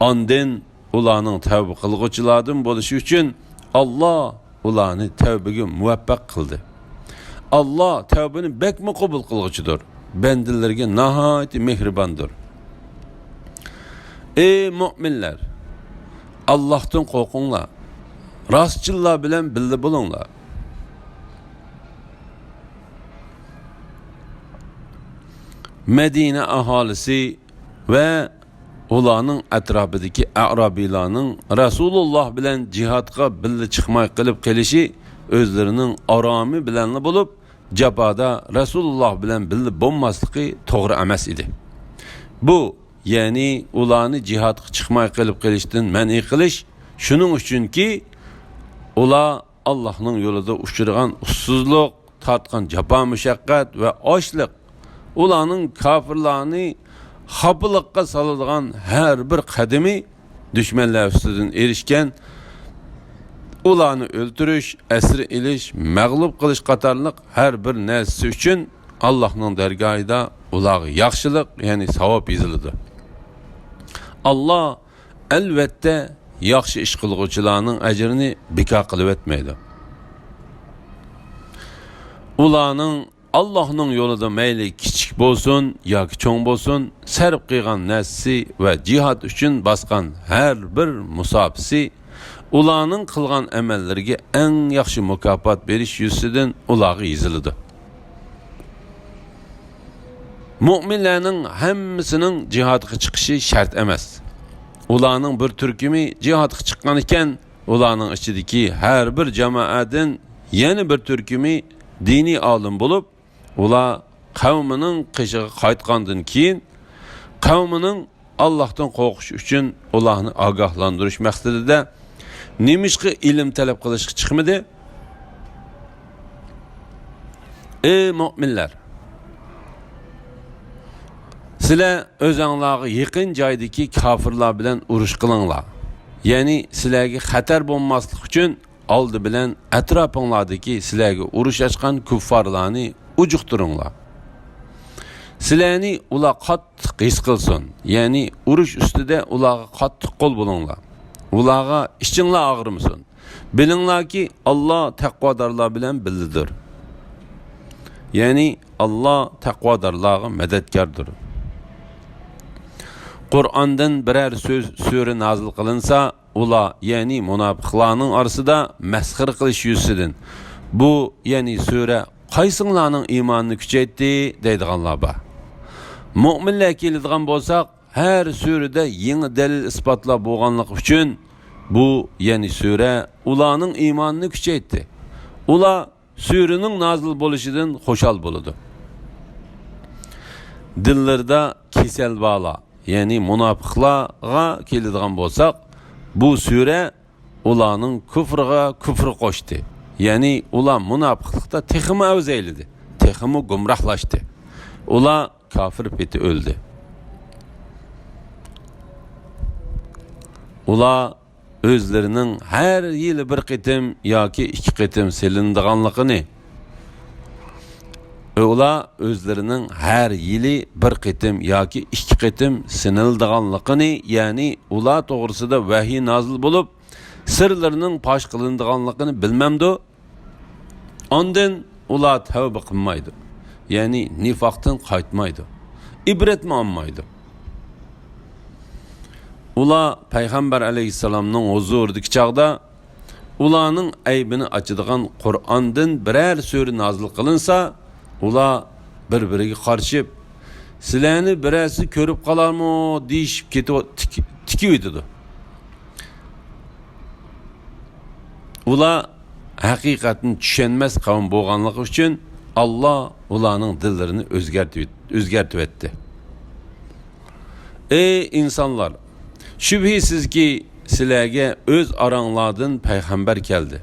ئاندىن ئۇلارنىڭ تەۋبە قىلغۇچىلاردىن بولۇشى ئۈچۈن، ئاللا ئۇلارنى تەۋبىگە مۇۋەپپەق قىلدى. ئاللا تەۋبىنى بەكمۇ قوبۇل قىلغۇچىدۇر، بەندىلىرىگە ناھايىتى مېھرىباندۇر. ئەي مۆمىنلەر! ئاللاھتىن قورقۇڭلار، راستچىللار بىلەن بىللە بولۇڭلار. مەدىنە ئاھالىسى ۋە ئۇلارنىڭ ئەتراپىدىكى ئەرابىيلارنىڭ رەسۇلۇللا بىلەن جىھادقا بىللە چىقماي قېلىپ قېلىشى ئۆزلىرىنىڭ ئارامى بىلەنلا بولۇپ، جاپادا رەسۇلۇللا بىلەن بىللە بولماسلىقى توغرا ئەمەس ئىدى. بۇ، يەنى ئۇلارنى جىھادقا چىقماي قېلىپ قېلىشتىن مەنئى قىلىش، شۇنىڭ ئۈچۈنكى، ئۇلار ئاللاھنىڭ يولىدا ئۇچرىغان ئۇسسۇزلۇق، تارتقان جاپا-مۇشەققەت ۋە ئاچلىق، ئۇلارنىڭ كاپىرلارنى خاپىلىققا سالىدىغان ھەر بىر قەدىمى، دۈشمەنلەر ئۈستىدىن ئېرىشكەن، ئۇلارنى ئۆلتۈرۈش، ئەسىر ئېلىش، مەغلۇپ قىلىش قاتارلىق ھەر بىر نەرسىسى ئۈچۈن ئاللاھنىڭ دەرگاھىدا ئۇلارغا ياخشىلىق، يەنى ساۋاب يېزىلىدۇ. ئاللا ئەلۋەتتە ياخشى ئىش قىلغۇچىلارنىڭ ئەجرىنى بىكار قىلىۋەتمەيدۇ. ئۇلارنىڭ ئاللاھنىڭ يولىدا مەيلى كىچىك بولسۇن ياكى چوڭ بولسۇن، سەرپ قىلغان نەرسىسى ۋە جىھاد ئۈچۈن باسقان ھەر بىر مۇساپىسى ئۇلارنىڭ قىلغان ئەمەللىرىگە ئەڭ ياخشى مۇكاپات بېرىش يۈزىسىدىن ئۇلارغا يېزىلىدۇ. مۆمىنلەرنىڭ ھەممىسىنىڭ جىھادقا چىقىشى شەرت ئەمەس. ئۇلارنىڭ بىر تۈركۈمى جىھادقا چىققان ئىكەن، ئۇلارنىڭ ئىچىدىكى ھەر بىر جامائەدىن يەنە بىر تۈركۈمى دىنىي ئالىم بولۇپ، ئۇلار قەۋمىنىڭ قېشىغا قايتقاندىن كېيىن، قەۋمىنىڭ ئاللاھتىن قورقۇش ئۈچۈن ئۇلارنى ئاگاھلاندۇرۇش مەقسىتىدە نېمىشقا ئىلىم تەلەپ قىلىشقا چىقمىدى؟ ئەي مۆمىنلەر! سىلەر ئۆزەڭلارغا يېقىن جايدىكى كاپىرلار بىلەن ئۇرۇش قىلىڭلار. يەنى سىلەرگە خەتەر بولماسلىق ئۈچۈن ئالدى بىلەن ئەتراپىڭلاردىكى سىلەرگە ئۇرۇش ئاچقان كۇففارلارنى ئۇجۇقتۇرۇڭلار. سىلەرنى ئۇلار قاتتىق ھېس قىلسۇن، يەنى ئۇرۇش ئۈستىدە ئۇلارغا قاتتىق قول بولۇڭلار. ئۇلارغا ئىچىڭلار ئاغرىمىسۇن. بىلىڭلاركى، ئاللا تەقۋادارلار بىلەن بىللىدۇر. يەنى ئاللا تەقۋادارلارغا مەدەتكاردۇر. قۇرئاندىن بىرەر سۆز، سۈرە نازىل قىلىنسا، ئۇلار، يەنى مۇناپىقلارنىڭ ئارىسىدا مەسخىرە قىلىش يۈزىسىدىن، بۇ، يەنى سۈرە قايسىڭلارنىڭ ئىمانىنى كۈچەيتتى دەيدىغانلار بار. مۆمىنلەرگە كېلىدىغان بولساق، ھەر سۈرىدە يېڭى دەلىل-ئىسپاتلار بولغانلىقى ئۈچۈن، بۇ، يەنى سۈرە ئۇلارنىڭ ئىمانىنى كۈچەيتتى. ئۇلار سۈرىنىڭ نازىل بولۇشىدىن خۇشال بولىدۇ. دىللىرىدا كېسەل بارلار، يەنى مۇناپىقلارغا كېلىدىغان بولساق، بۇ سۈرە ئۇلارنىڭ كۇفرىغا كۇفر قوشتى. يەنى ئۇلار مۇناپىقلىقتا تېخىمۇ ئەۋزەيلىدى، تېخىمۇ گۇمراھلاشتى. ئۇلار كاپىر پېتى ئۆلدى. ئۇلار ئۆزلىرىنىڭ ھەر يىلى بىر قېتىم ياكى ئىككى قېتىم سېلىنىدىغانلىقىنى، ئۇلار ئۆزلىرىنىڭ ھەر يىلى بىر قېتىم ياكى ئىككى قېتىم سىنىلىدىغانلىقىنى، يەنى ئۇلار توغرىسىدا ۋەھىي نازىل بولۇپ، سىرلىرىنىڭ پاش قىلىنىدىغانلىقىنى بىلمەمدۇ؟ ئاندىن ئۇلار تەۋبە قىلمايدۇ، يەنى نىفاقتىن قايتمايدۇ، ئىبرەتمۇ ئالمايدۇ. ئۇلار پەيغەمبەر ئەلەيھىسسالامنىڭ ھۇزۇرىدىكى چاغدا، ئۇلارنىڭ ئەيىبىنى ئاچىدىغان قۇرئاندىن بىرەر سۈرە نازىل قىلىنسا، ئۇلار بىر-بىرىگە قارىشىپ، «سىلەرنى بىرەرسى كۆرۈپ قالارمۇ؟» دېيىشىپ كېتىۋ-، تىك-، تىكىۋېتىدۇ. ئۇلار ھەقىقەتنى چۈشەنمەس قەۋم بولغانلىقى ئۈچۈن، ئاللا ئۇلارنىڭ دىللىرىنى ئۆزگەرتىۋ-، ئۆزگەرتىۋەتتى. ئەي ئىنسانلار! شۈبھىسىزكى، سىلەرگە ئۆز ئاراڭلاردىن پەيغەمبەر كەلدى.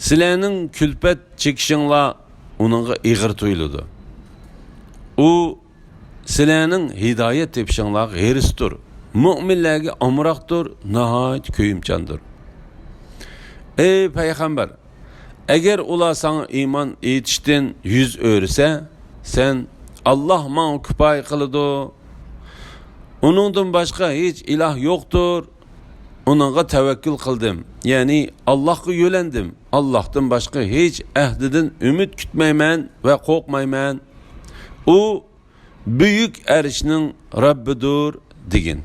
سىلەرنىڭ كۈلپەت چېكىشىڭلار ئۇنىڭغا ئېغىر تۇيۇلىدۇ. ئۇ سىلەرنىڭ ھىدايەت تېپىشىڭلارغا ھېرىستۇر، مۆمىنلەرگە ئامراقتۇر، ناھايىتى كۆيۈمچاندۇر. ئەي پەيغەمبەر! ئەگەر ئۇلار ساڭا ئىمان ئېيتىشتىن يۈز ئۆرۈسە، سەن، «ئاللا ماڭا كۇپايە قىلىدۇ، ئۇنىڭدىن باشقا ھېچ ئىلاھ يوقتۇر، ئۇنىڭغا تەۋەككۈل قىلدىم، يەنى ئاللاغا يۆلەندىم، ئاللاھتىن باشقا ھېچ ئەھدىدىن ئۈمىد كۈتمەيمەن ۋە قورقمايمەن. ئۇ بۈيۈك ئەرشنىڭ رەببىدۇر» دېگىن.